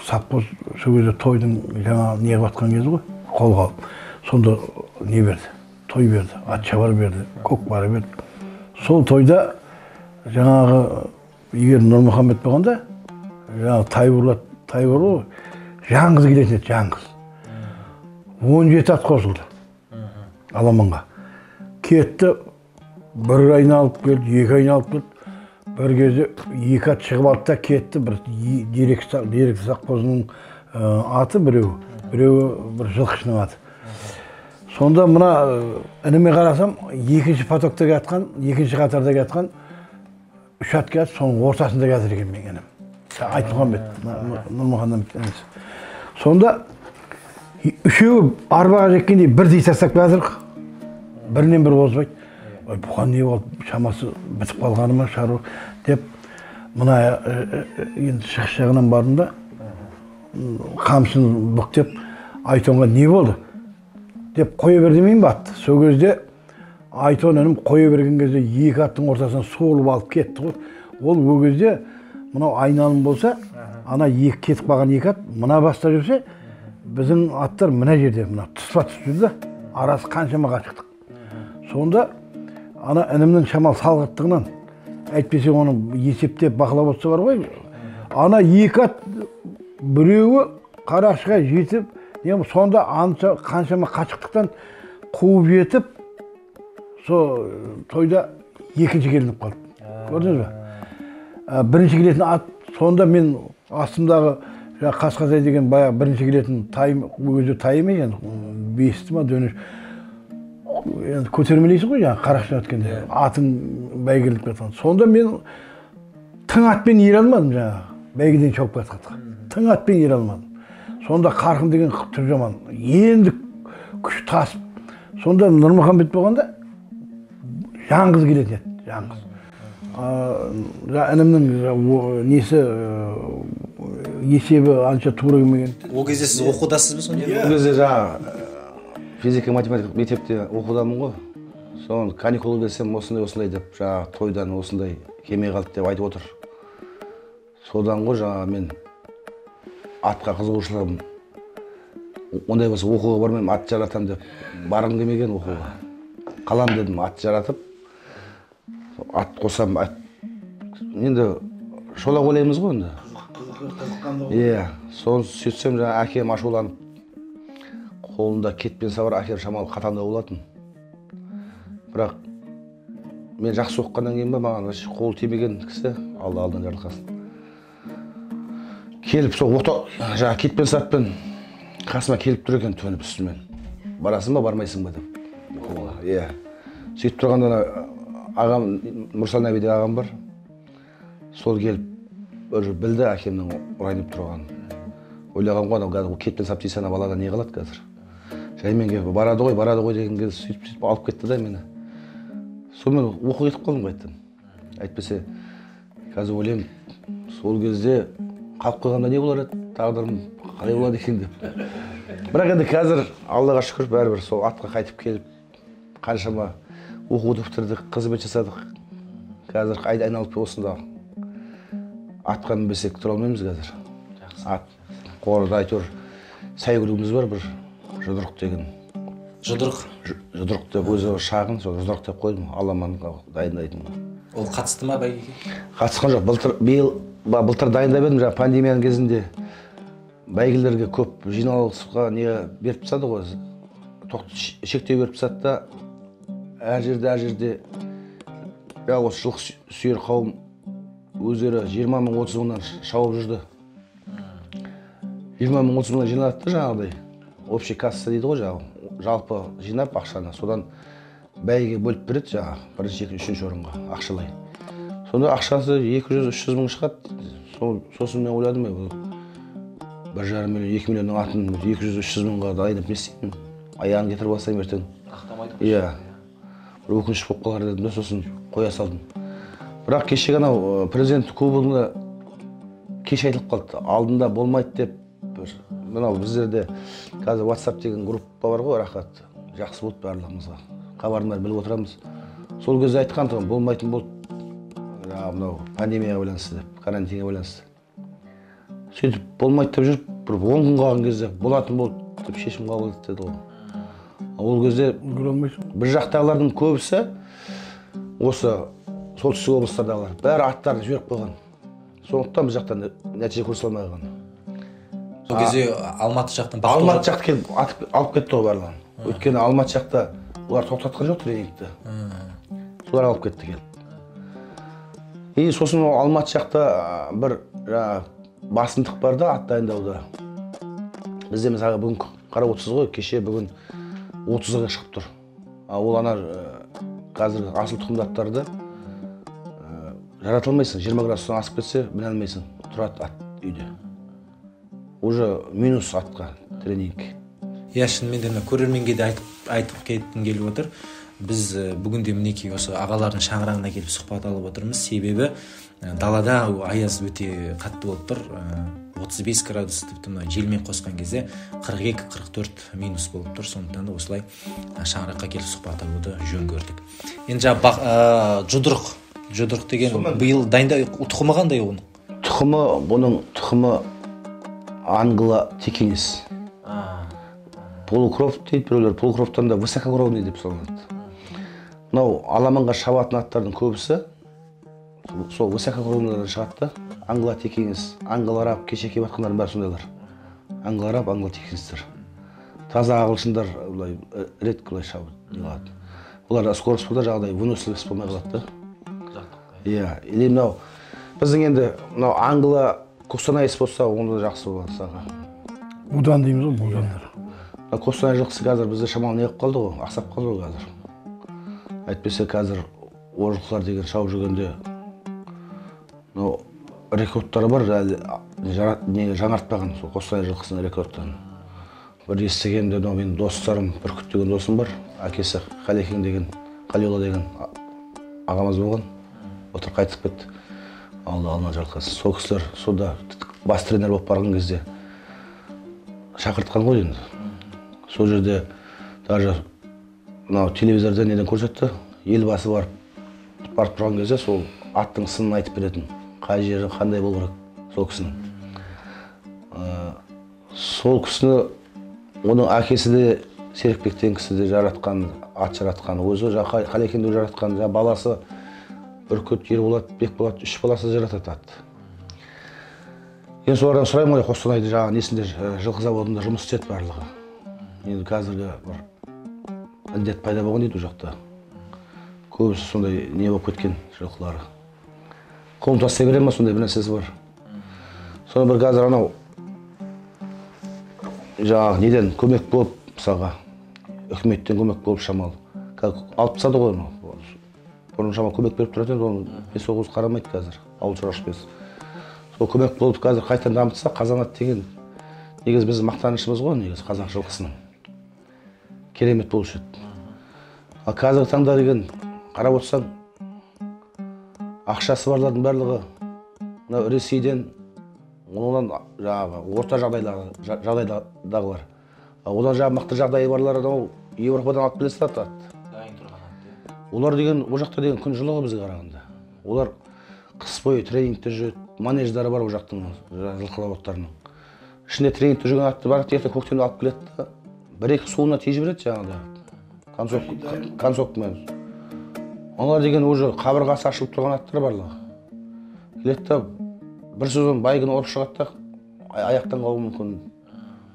совхоз сол кезде тойдың жаңа неғып жатқан кезі ғой, қолға алып. Сонда не берді? Той берді, атшабар берді, көкпар берді. Сол тойда жаңағы егер Нұрмұхаммед болғанда, жаңағы Тайбұрлат, Тайбұрлы жаңғыз келетін еді, жаңғыз. 17 ат қосылды аламанға. Кетті, бір айналып келді, екі айналып келді. Бір кезде екі ат шығып алды да кетті, бір деректі совхозының аты біреуі, біреуі бір жылқышының аты. Сонда мына ініме қарасам, екінші потокта жатқан, екінші қатарда жатқан үш ат келді, соның ортасында жатыр екен менің інім. Айтмұхаммед, Нұрмұхаммед інісі. Сонда үшеуі арбаға жеткендей бірдей тастап келатыр, бірінен бірі озбайды. Ой, бұған не болды, шамасы бітіп қалғаны ма, шаруа деп мына енді шығыс жағынан бардым да, қамшыны бүктеп, Айтонға не болды деп қоя бер демеймін бе атты. Сол кезде Айтон інім қоя берген кезде екі аттың ортасынан суырып алып кетті ғой. Ол ол кезде мынау айналым болса, ана екі кетіп қалған екі ат мына баста жүрсе, біздің аттар мына жерде мына тұспа тұс жүрді да, арасы қаншама қашықтық. Сонда ана інімнің шамалы салғырттығынан, әйтпесе оны есептеп бақылап отырса бар ғой, ана екі ат біреуі Қарашыға жетіп, сонда қаншама қашықтықтан қуып жетіп, сол тойда екінші келініп қалды. Көрдіңіз бе? Бірінші келетін ат, сонда мен астымдағы Қасқасай деген баяғы бірінші келетін тай, ол кезде тай емес енді, бесті ма, дөңеш. Енді көтермелейсің ғой жаңағы Қарашыдан өткенде, атың бәйгеліп кеткен. Сонда мен тың атпен ере алмадым жаңағы, бәйгеден шауып кеткен. Тың атпен ере алмадым. Сонда қарқын деген түр жаман, енді күш тасып. Сонда Нұрмұхаммед болғанда жаңғыз келетін еді, жаңғыз. Інімнің несі, есебі анша тура келмеген.
Ол кезде сіз оқудасыз ба сонда?
Ол кезде жаңағы физика, математика мектепте оқудамын ғой. Соны каникулға келсем осындай-осындай деп, жаңағы тойдан осындай келмей қалды деп айтып отыр. Содан ғой жаңағы мен атқа қызығушылығым, ондай болса оқуға бармаймын, ат жаратам деп барғым келмеген оқуға. Қалам дедім, ат жаратып, ат қосам, ат. Енді шолақ ойлаймыз ғой енді. Иә, соны сөйтсем жаңа әкем ашуланып, қолында кетпен сабыр, әкем шамалы қатаңдау болатын. Бірақ мен жақсы оқығаннан кейін бе маған вообще қол тимеген кісі, Алла алдан жарылқасын. Келіп сол жаңа кетпен саппен қасыма келіп тұр екен төніп үстімен. Барасың ба, бармайсың ба деп. Иә. Сөйтіп тұрғанда ағам, Мұрсал Нәби деген ағам бар. Сол келіп уже білді әкемнің ұрайын деп тұрғанын. Ойлаған ғой, анау қазір кетпен сап тисе ана балада не қалады қазір. Жаймен келіп барады ғой, барады ғой деген кезде сөйтіп алып кетті да мені. Сонымен оқуға кетіп қалдым қайтадан. Әйтпесе қазір ойлаймын, сол кезде қалып қойғанда не болар еді, тағдырым қалай болады екен деп. Бірақ енді қазір Аллаға шүкір, бәрібір сол атқа қайтып келіп, қаншама оқуды бітірдік, қызмет жасадық. Қазір айналып осында Атқа мінбесек тұра алмаймыз қазір. Ат қорада әйтеуір сәйгүлігіміз бар бір, жұдырық деген.
Жұдырық?
Жұдырық деп өзі шағын, сол жұдырық деп қойдым, аламан дайындайтын.
Ол қатысты ма бәйгеге?
Қатысқан жоқ. Былтыр дайындап едім, жаңа пандемияның кезінде бәйгелерге көп жиналысқа не беріп тастады ғой, шектеу беріп тастады да, әр жерде осы жылқы сүйер қауым өздері 20 мың, 30 мыңнан шауып жүрді. 20 мың, 30 мыңнан жиналады да жаңағыдай. Общий касса дейді ғой жаңағы, жалпы жинап ақшаны, содан бәйге бөліп береді жаңағы, бірінші, екінші, үшінші орынға ақшалай. Сонда ақшасы 200-300 мың шығады. Сосын мен ойладым, бұл 1,5 миллион, 2 миллионның атын 200-300 мыңға дайындап не істеймін? Аяғын кетіріп алсам ертең.
Ақтамайды.
Иә. Бір өкініш болып қалар дедім де, сосын қоя салдым. Бірақ кеше анау президент кубогында кеш айтылып қалды. Алдында болмайды деп, мынау біздерде қазір WhatsApp деген группа бар ғой, рахат. Жақсы болды барлығымызға. Хабарын бәрін біліп отырамыз. Сол кезде айтқан тұғын, болмайтын болды. Мынау пандемияға байланысты деп, карантинге байланысты. Сөйтіп болмайды деп жүріп, бір 10 күн қалған кезде болатын болды деп шешім қабылдады деді ғой. Ол кезде бір жақтағылардың көбісі осы солтүстік облыстардағылар бәрі аттарын жіберіп қойған. Сондықтан біз жақтан нәтиже көрсете алмай қалған.
Сол кезде Алматы жақтан
Алматы жақты келіп алып кетті ғой барлығын. Өйткені Алматы жақта олар тоқтатқан жоқ тренингті. Солар алып кетті келіп. И сосын Алматы жақта бір басымдық бар да ат дайындауда. Бізде мысалға бүгін қарап отырсыз ғой, кеше бүгін 30-ға шығып тұр. Ол ана қазіргі асыл тұқымды аттарды жарата алмайсың, 20 градустан асып кетсе міне алмайсың, тұрады ат үйде. Уже минус атқа тренинг.
Иә, шынымен де көрерменге де айтып кеткім келіп отыр. Біз бүгін де мінекей осы ағалардың шаңырағына келіп сұхбат алып отырмыз. Себебі далада аяз өте қатты болып тұр. 35 градус, тіпті мына желмен қосқан кезде 42-44 минус болып тұр. Сондықтан да осылай шаңыраққа келіп сұхбат алуды жөн көрдік. Енді жаңа жұдырық деген биыл дайында тұқымы қандай оның?
Тұқымы, бұның тұқымы англо-текинес. Полукров дейді біреулер, полукровтан да высококровный деп саналады. Мынау аламанға шабатын аттардың көбісі сол высококровныйлардан шығады да. Англо-текинес, англо-араб, кеше келіп жатқандардың бәрі сондайлар. Англо-араб, англо-текинестер. Таза ағылшындар былай редко былай шабып қалады. Олар скорость болда жағдай выносливость болмай қалады да. Иә, или мынау біздің енді мынау англо Қостанайс болса, онда жақсы болады саға.
Будан дейміз ғой, будандар.
Қостанай жылқысы қазір бізде шамалы не қылып қалды ғой, ақсап қалды ғой қазір. Әйтпесе қазір о жылқылар деген шауып жүргенде мынау рекордтары бар, әлі жаңартпаған сол Қостанай жылқысының рекордтарын. Бір естігенде мынау менің достарым, Бүркіт деген досым бар, әкесі Қалекең деген, Қалиолла деген ағамыз болған, отыр қайтып кетті. Алла алына жарылқасын. Сол кісілер сонда бас тренер болып барған кезде шақыртқан ғой енді. Сол жерде даже мынау телевизорда неден көрсетті, елбасы барып тұрған кезде сол аттың сынын айтып беретін, қай жері қандай болу керек сол кісінің. Сол кісіні оның әкесі де Серікбек деген кісі де жаратқан, ат жаратқан, өзі Қалекеңді жаратқан, баласы Бүркіт, Ерболат, Бекболат, үш баласы жаратады атты. Енді солардан сұраймын ғой, Қостанайды жаңағы несінде жылқы заводында жұмыс істеді барлығы. Енді қазіргі бір індет пайда болған дейді ол жақта. Көбісі сондай не болып кеткен жылқылары. Қолын тастай бере ма, сондай бір нәрсесі бар. Соны бір қазір анау жаңағы неден көмек болып, мысалға үкіметтен көмек болып шамалы. Алып тастады ғой оны. Бұрын шамалы көмек беріп тұратын еді, оны 5-9 қарамайды қазір, ауыл шаруашылығы. Сол көмек болып қазір қайтадан дамытса, қазанат деген негізі біздің мақтанышымыз ғой, негізі қазақ жылқысының. Керемет болушы еді. Ал қазіргі таңда деген қарап отырсаң, ақшасы барлардың барлығы мынау Ресейден, одан жаңағы орта жағдайдағылар, одан жаңағы мықты жағдайы барлар анау Еуропадан алып келе салады. Олар деген, ол жақта деген күн жылы ғой бізге қарағанда. Олар Қыс бойы тренингте жүреді, манеждары бар ол жақтың жылқы ішінде тренингте жүрген атты бар, ертең көктемде алып келеді да, бір-екі суына тиіп жібереді жаңағыдай концовкамен. Олар деген уже қабырғасы ашылып тұрған аттар барлығы. Келеді да бір сезон байгіні ұрып шығады да, аяқтан қалуы мүмкін.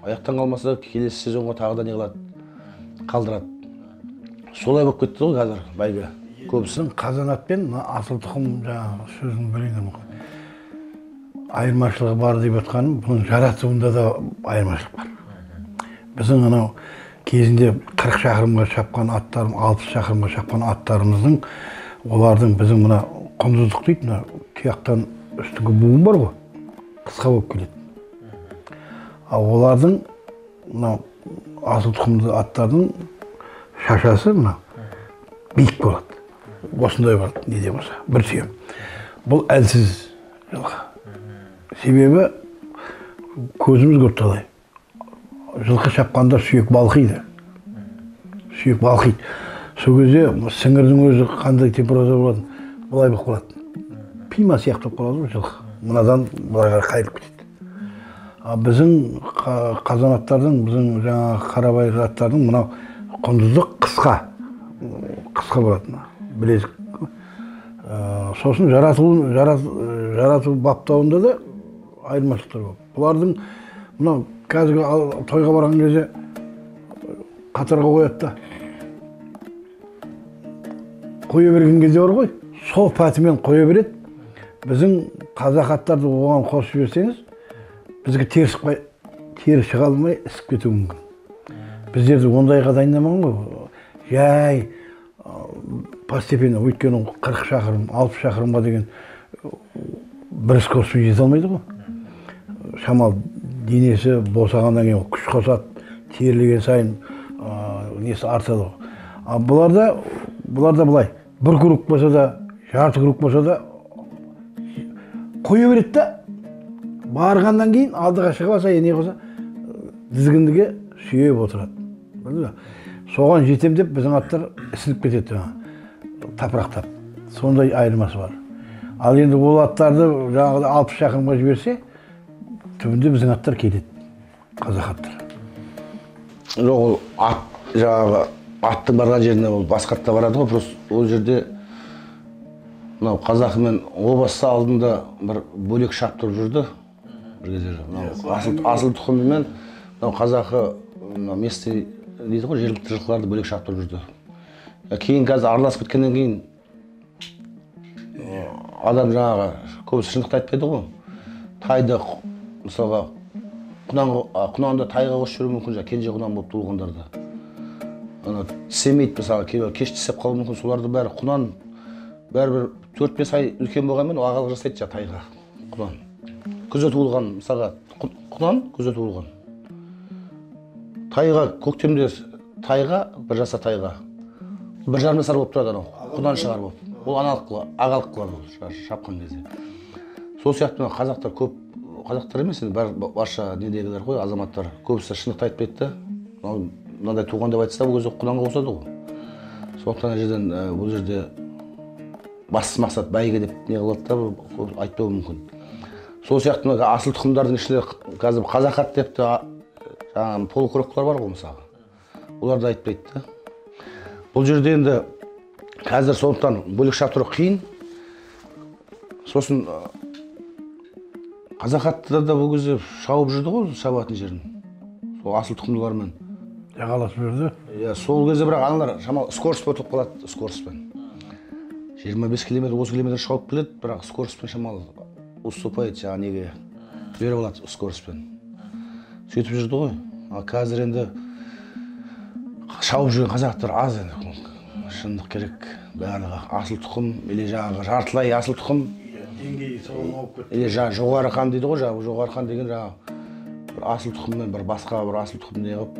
Аяқтан қалмаса келесі сезонға тағы да не қылады, қалдырады. Солай болып кетті ғой қазір бәйге көбісі.
Қазанат пен асыл тұқым жаңағы сөзін білейін, айырмашылығы бар деп жатқаным, бұның жаратуында да айырмашылық бар. Біздің анау кезінде 40 шақырымға шапқан аттарым, 60 шақырымға шапқан аттарымыздың, олардың біздің мына құндыздық дейді, мына тұяқтан үстіңгі буын бар ғой, қысқа болып келеді. Ал олардың мынау асыл тұқымды аттардың шашасы мына биік болады. Осындай бар неде болса, бір сүйем. Бұл әлсіз жылқы. Себебі көзіміз көріп талай. Жылқы шапқанда сүйек балқиды. Сүйек балқиды. Сол кезде сіңірдің өзі қандай температура болады, былай болып қалады. Пима сияқты болып қалады ғой жылқы. Мынадан былай қарай қайырып кетеді. А біздің қазанаттардың, біздің жаңағы қарабайыр аттардың мынау құндыздық қысқа, қысқа болады білезік. Сосын жарату баптауында да айырмашылықтар көп. Бұлардың мынау қазіргі тойға барған кезде қатарға қояды да, қоя берген кезде бар ғой, сол пәтімен қоя береді. Біздің қазақ аттарды оған қосып жіберсеңіз, бізге тері шыға алмай ісіп кетуі мүмкін. Біздерді ондайға дайындамаған ғой. Жай постепенно, өйткені 40 шақырым, 60 шақырымға деген бір скоростьпен жете алмайды ғой. Шамал денесі босағаннан кейін күш қосады, терілген сайын несі артады ғой. А бұларда былай, бір круг болса да, жарты круг болса да қоя береді да, барғаннан кейін алдыға шығып алса, не қылса, дізгіндіге сүйеп отырады. Білдіңіз бе? Соған жетем деп біздің аттар ісініп кетеді тапырақтап. Сондай айырмасы бар. Ал енді ол аттарды жаңағыдай 60 шақырымға жіберсе, түбінде біздің аттар кетеді, қазақ аттары.
Жоқ, ол ат жаңағы аттың барған жеріне ол басқа атта барады ғой, просто ол жерде мынау қазақымен о баста алдында бір бөлек шаптырып жүрді бір кездері. Мынау асыл тұқымымен мынау қазақы мынау местный дейді ғой, жергілікті жылқыларды бөлек шаптырып жүрді. Кейін қазір араласып кеткеннен кейін адам жаңағы көбісі шындықты айтпайды ғой. Тайды мысалға құнанды тайға қосып жіберуі мүмкін, жаңағы кенже құнан болып туылғандарды. Ана тісемейді мысалы, кейбір кеш тісеп қалуы мүмкін, соларды бәрі құнан бәрібір 4-5 ай үлкен болғанмен ол ағалық жасайды жаңағы тайға құнан. Күзде туылған мысалға құнан күзде туылған. Тайға көктемде тайға бір жасар тайға 1,5 жасар болып тұрады анау құнан шығар болып. Ол аналық ағалық қылады ол шапқан кезде. Сол сияқты қазақтар көп, қазақтар емес енді барша недегілер ғой, азаматтар көбісі шындықты айтпайды да. Мынандай туған деп айтса, ол кезде құнанға қосады ғой. Сондықтан жерден бұл жерде басты мақсат бәйге деп не қылады да, айтпауы мүмкін. Сол сияқты мына асыл тұқымдардың ішінде қазір қазақ ат деп те жаңағы полукровкалар бар ғой мысалы. Олар да айтпайды да. Бұл жерде енді қазір сондықтан бөлек шаптыру қиын. Сосын қазақ аттыда да бұл кезде шауып жүрді ғой, шабатын жерін. Сол асыл тұқымдылармен
жағаласып жүрді.
Иә, сол кезде бірақ аналар шамалы скоростьпен ұтылып қалады, скоростьпен. 25 километр, 30 километр шауып келеді, бірақ скоростьпен шамалы уступает, жаңағы неге жіберіп алады скоростьпен. Сөйтіп жүрді ғой. Ал қазір енді шауып жүрген қазақтар аз енді. Шындық керек, барлығы асыл тұқым, или жаңағы жартылай асыл тұқым.
Деңгейі соған ауып кетті.
Или жаңағы жоғары қан дейді ғой, жаңағы жоғары қан деген жаңағы бір асыл тұқыммен бір басқа бір асыл тұқым не қылып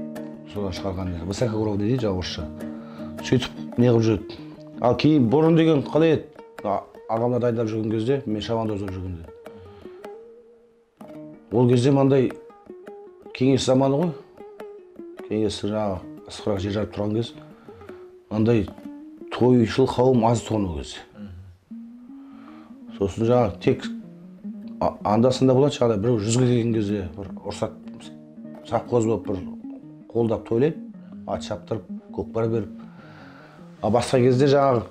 содан шығарған высокогорный дейді жаңағы орысша. Сөйтіп не қылып жүреді. Ал кейін бұрын деген қалай еді? Ағамдар дайындап жүрген кезде, мен шабандоз болып жүргенде. Ол кезде мынандай кеңес заманы ғой. Кеңес жаңағы ысқырақ жер жарып тұрған кез. Мынандай тойшыл қауым аз тұғын ол кезде. Сосын жаңағы тек анда-санда болады жаңағыдай біреу 100-ге келген кезде бір ұрсат совхоз болып бір қолдап тойлайды, ат шаптырып, көкпар беріп. А басқа кезде жаңағы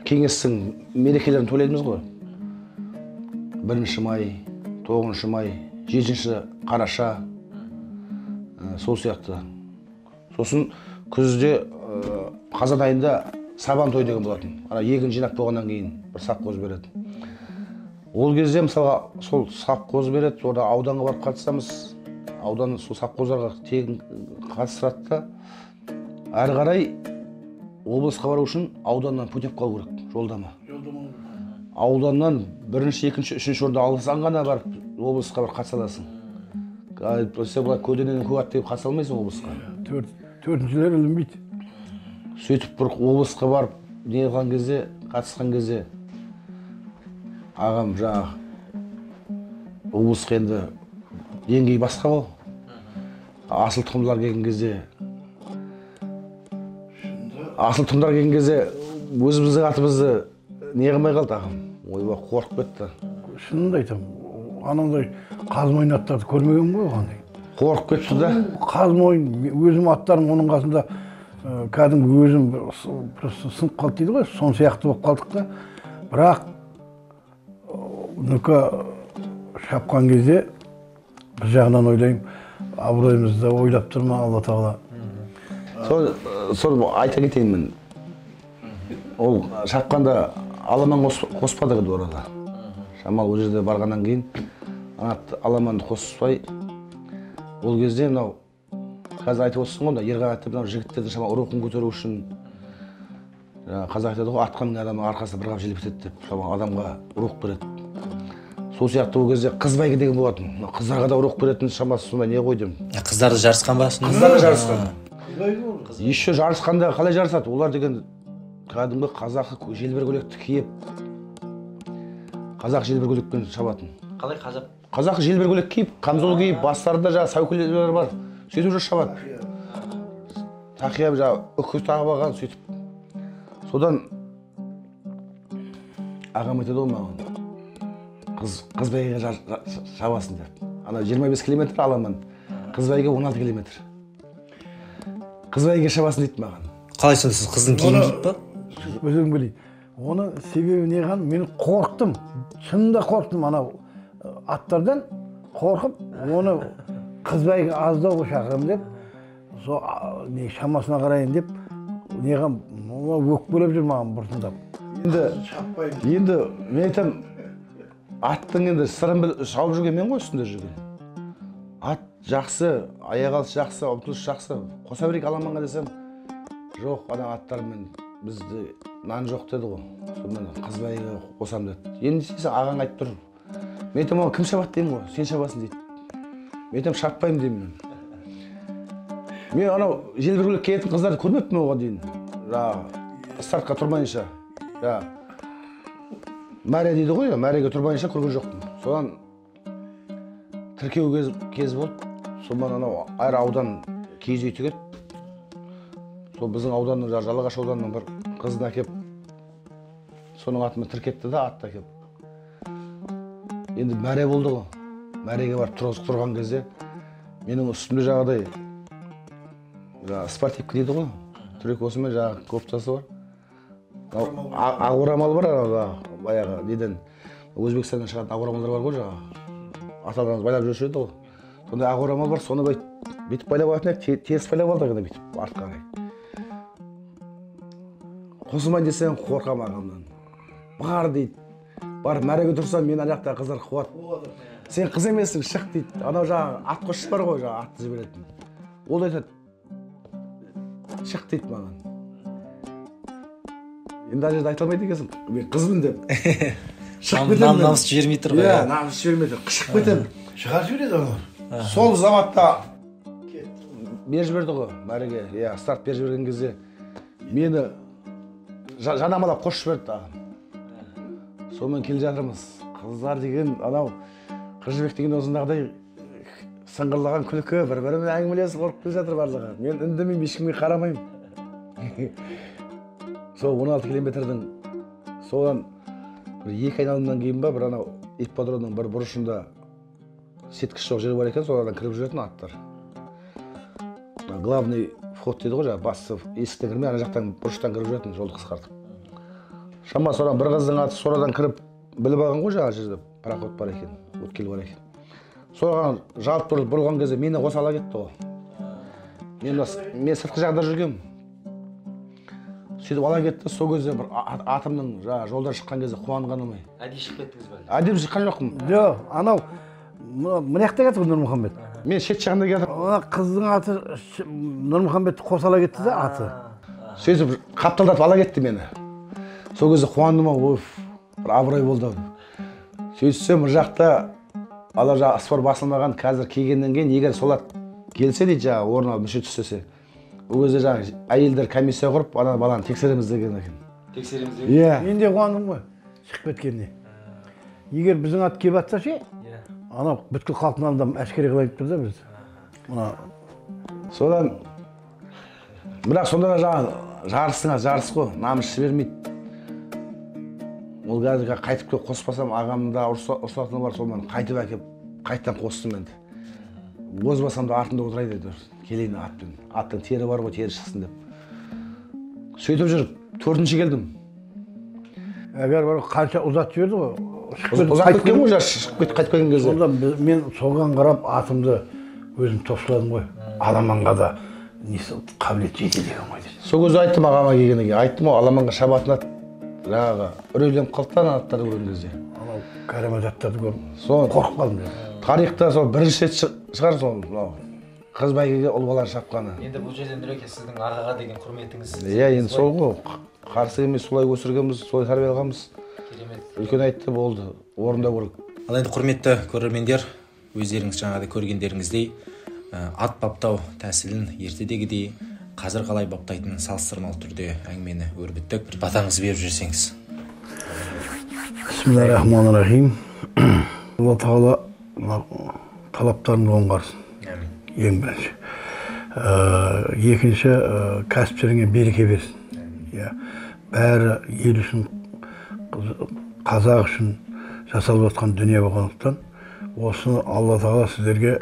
кеңестің мерекелерін тойлаймыз ғой. 1 май, 9 май, 7 қараша, сол сияқты. Сосын күзде қазан айында сабан той деген болатын. Ана егін жинап болғаннан кейін бір совхоз береді. Ол кезде мысалға сол совхоз береді, орда ауданға барып қатысамыз. Аудан сол совхоздарға тегін қатыстырады да, әрі қарай облысқа бару үшін ауданнан путевка алу керек, жолдама. Ауданнан 1-ші, 2-ші, 3-ші орынды алсаң ғана барып облысқа барып қатыса аласың. Әйтпесе былай көлденең көк ат деп қатыса алмайсың облысқа.
Төртіншілер ілінбейді.
Сөйтіп бір облысқа барып не қылған кезде, қатысқан кезде ағам жаңағы облысқа енді деңгей басқа ғой. Асыл тұқымдылар келген кезде, асыл тұқымдар келген кезде өзіміздің атымызды не қылмай қалды ағам. Ойбай, қорқып кетті.
Шынымды айтамын, анандай қаз мойын аттарды көрмеген ғой оған дейін.
Қорқып кетті да.
Қаз мойын, өзім аттарым оның қасында кәдімгі өзім просто сынып қалды дейді ғой, сон сияқты болып қалдық та. Бірақ нүка шапқан кезде бір жағынан ойлаймын, абыройымызды ойлап тұр ма Алла Тағала.
Сол айта кетейін мен. Ол шапқанда аламан қоспады ғой орада. Шамал ол жерде барғаннан кейін аламанды қоспай, ол кезде мынау қазір айтып отырсың ғой, Ерқанат мынау жігіттердің шамалы рухын көтеру үшін қазақ айтады ғой, атқа мінген адамның арқасына бір қап желіп кетеді деп, шамалы адамға рух береді. Сол сияқты ол кезде қыз бәйге деген болатын. Қыздарға да рух беретін шамасы сондай не ғой деймін.
Қыздар да жарысқан ба?
Қыздар да жарысқан. Еще жарысқанда қалай жарысады? Олар деген кәдімгі қазақы желбір көйлекті киіп, қазақ желбір көйлекпен шабатын.
Қалай қазақ?
Қазақы желбір көйлек киіп, камзол киіп, бастарында жаңағы сәукелелер бар. Сөйтіп жүріп шабады. Тақия жаңағы үкі тағып алған сөйтіп. Содан ағам айтады ғой маған, қыз бәйгеге шабасың деп. Ана 25 километр аламан, қыз бәйге 16 километр. Қыз бәйгеге шабасың дейді маған.
Қалай сонда сіз қыздың киімін киіп па?
Өзім білейін. Оны себебі не ған, мен қорықтым. Шынында қорықтым анау аттардан қорқып, оны қыз бәйге аздау шақырамын деп, сол не шамасына қарайын деп, неған өкпелеп жүр маған бұртындап.
Енді мен айтамын, аттың енді сырын шауып жүрген мен ғой үстінде жүрген. Ат жақсы, аяқ алысы жақсы, ұмтылысы жақсы. Қоса берейік аламанға десем, жоқ, ана аттармен бізде нан жоқ деді ғой. Сонымен қыз бәйге қосам деді. Енді істесең ағаң айтып тұр. Мен айтамын, оған кім шабады деймін ғой, сен шабасың дейді. Мен айтамын, шаппаймын деймін мен. Мен анау желбір көйлек киетін қыздарды көрмеппін оған дейін. Жаңағы стартқа тұрмайынша. Жаңағы мәре дейді ғой, мәреге тұрмайынша көрген жоқпын. Содан тіркеу кез болды. Сонан анау әр аудан киіз үй тігеді. Сол біздің ауданның, Жалағаш ауданының бір қызын әкеп, соның атымен тіркетті да, атты әкеп. Енді мәре болды ғой. Мәреге барып тұрған кезде менің үстімде жаңағыдай спортивка дейді ғой, трикосымен жаңағы кофтасы бар. Ақ орамал бар, баяғы неден Өзбекстаннан шығатын ақ орамалдар бар ғой жаңағы. Ата-аналарымыз байлап жүруші еді ғой. Сондай ақ орамал бар, соны бүйтіп байлап алатын еді, теріс байлап алдық енді бүйтіп артқа қарай. Қосылмай десең қорқамын ағамнан. Бар дейді. Бар мәреге тұрсам мен ана жақта қыздар қуады. Сен қыз емессің, шық дейді. Анау жаңағы ат қосшы бар ғой, жаңағы атты жіберетін. Ол айтады, шық дейді маған. Енді ана жерде айта алмайды екенсің, мен қызбын деп. Шығып кетемін.
Намыс жібермей тұр ғой.
Иә, намыс жібермей тұр. Шығып кетемін.
Шығарып жібереді аналар.
Сол заматта беріп жіберді ғой мәреге. Иә, старт беріп жіберген кезде мені жанамалап қосып жіберді ағам. Сонымен келе жатырмыз. Қыздар деген анау Қыз Жібек деген осындағыдай сыңғырлаған күлкі, бір-бірімен әңгімелесіп ұрып келе жатыр барлығы. Мен үндемеймін, ешкімге қарамаймын. Сол 16 километрдің содан Бір екі айналымнан кейін ба, бір анау ипподромның бір бұрышында сеткіш жоқ жер бар екен, солардан кіріп жүретін аттар. Главный вход дейді ғой, жаңағы басты есіктен кірмей, ана жақтан бұрыштан кіріп жүретін, жолды қысқартып. Шама содан бір қыздың аты сорадан кіріп біліп алған ғой, жаңағы жерде проход бар екен, өткел бар екен. Соған жалт бұрылып бұрылған кезде мені қоса ала кетті ғой. Мен сыртқы жағда жүргенмін. Сөйтіп ала кетті, сол кезде бір атымның жаңағы жолдан шыққан кезде қуанғаным ай.
Әдейі шығып кеттіңіз бе?
Әдейі шыққан жоқпын.
Жоқ, анау мына жақта кетті ғой Нұрмұхамбет.
Мен шет жағында келатырмын.
Ана қыздың аты Нұрмұхамбетті қоса ала кетті да аты.
Сөйтіп қапталдатып ала кетті мені. Сол кезде қуандым ау, бір абырой болды. Сөйтсем мына жақта ала жаңағы спор басылмаған, қазір келгеннен кейін егер сол ат келсе дейді, жаңағы орын алып мүше түстесе, ол кезде жаңағы әйелдер комиссия құрып ана баланы тексереміз деген екен.
Тексереміз деген?
Иә.
Мен де қуандым ғой шығып кеткеніне. Егер біздің ат келіп атса ше, анау бүткіл халықтың алдында әшкере қылайын тұр да біз. Мына
содан бірақ сонда да жаңағы жарыстың жарыс қой, намыс жібермейді. Ол қазір қайтып келіп қоспасам, ағамның да ұрсатыны бар, сол мені қайтып әкеп қайтадан қостым енді. Озбасам да артында отырайын деді, келейін атпен. Аттың тері бар ғой, тері шықсын деп. Сөйтіп жүріп төртінші келдім.
Әгер бар қанша ұзатып жіберді ғой.
Ұзап кеткен ғой, шығып кетіп қайтып келген кезде.
Сонда мен соған қарап атымды өзім топшыладым ғой. Аламанға да несі қабілет жетеді екен ғой деп.
Сол кезде айттым ағама келгеннен кейін, айттым ғой, аламанға шабатын ат жаңағы үрейленіп қалды да ана аттарды көрген кезде.
Анау кәрамат аттарды көріп қорқып қалдым.
Тарихта сол бірінші рет шығар сол мынау қыз бәйгеге ұл баланы шапқаны.
Енді бұл жерде Нұреке сіздің ағаға деген құрметіңіз.
Иә, енді сол ғой, қарсы емес, солай өсіргенбіз, солай тәрбие алғанбыз.
Керемет.
Үлкен айтты, болды, орындау керек.
Ал енді құрметті көрермендер, өздеріңіз жаңағыдай көргендеріңіздей, ат баптау тәсілін ертедегідей қазір қалай баптайтынын салыстырмалы түрде әңгімені өрбіттік. Бір батаңызды беріп жіберсеңіз.
Бисмиллахиррахманиррахим. Алла тағала талаптарыңды оңғарсын.
Әмин.
Ең бірінші. Екінші, кәсіптеріңе береке берсін. Иә. Бәрі ел үшін, қазақ үшін жасалып жатқан дүние болғандықтан, осыны Алла тағала сіздерге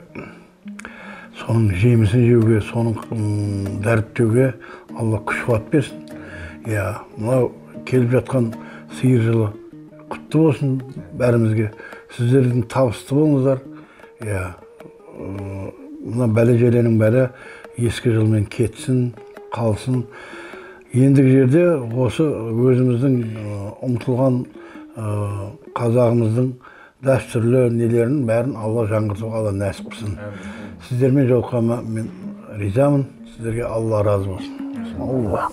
соның жемісін жеуге, соның дәріптеуге Алла күш қуат берсін. Иә, мынау келіп жатқан сиыр жылы құтты болсын бәрімізге. Сіздердің табысты болыңыздар. Иә, мына бәле-желенің бәрі ескі жылмен кетсін, қалсын. Ендігі жерде осы өзіміздің ұмтылған қазағымыздың дәстүрлі нелерін бәрін Алла жаңғыртып, Алла нәсіп қылсын. Сіздермен жолыққаныма мен ризамын. Сіздерге Алла разы болсын. Алла.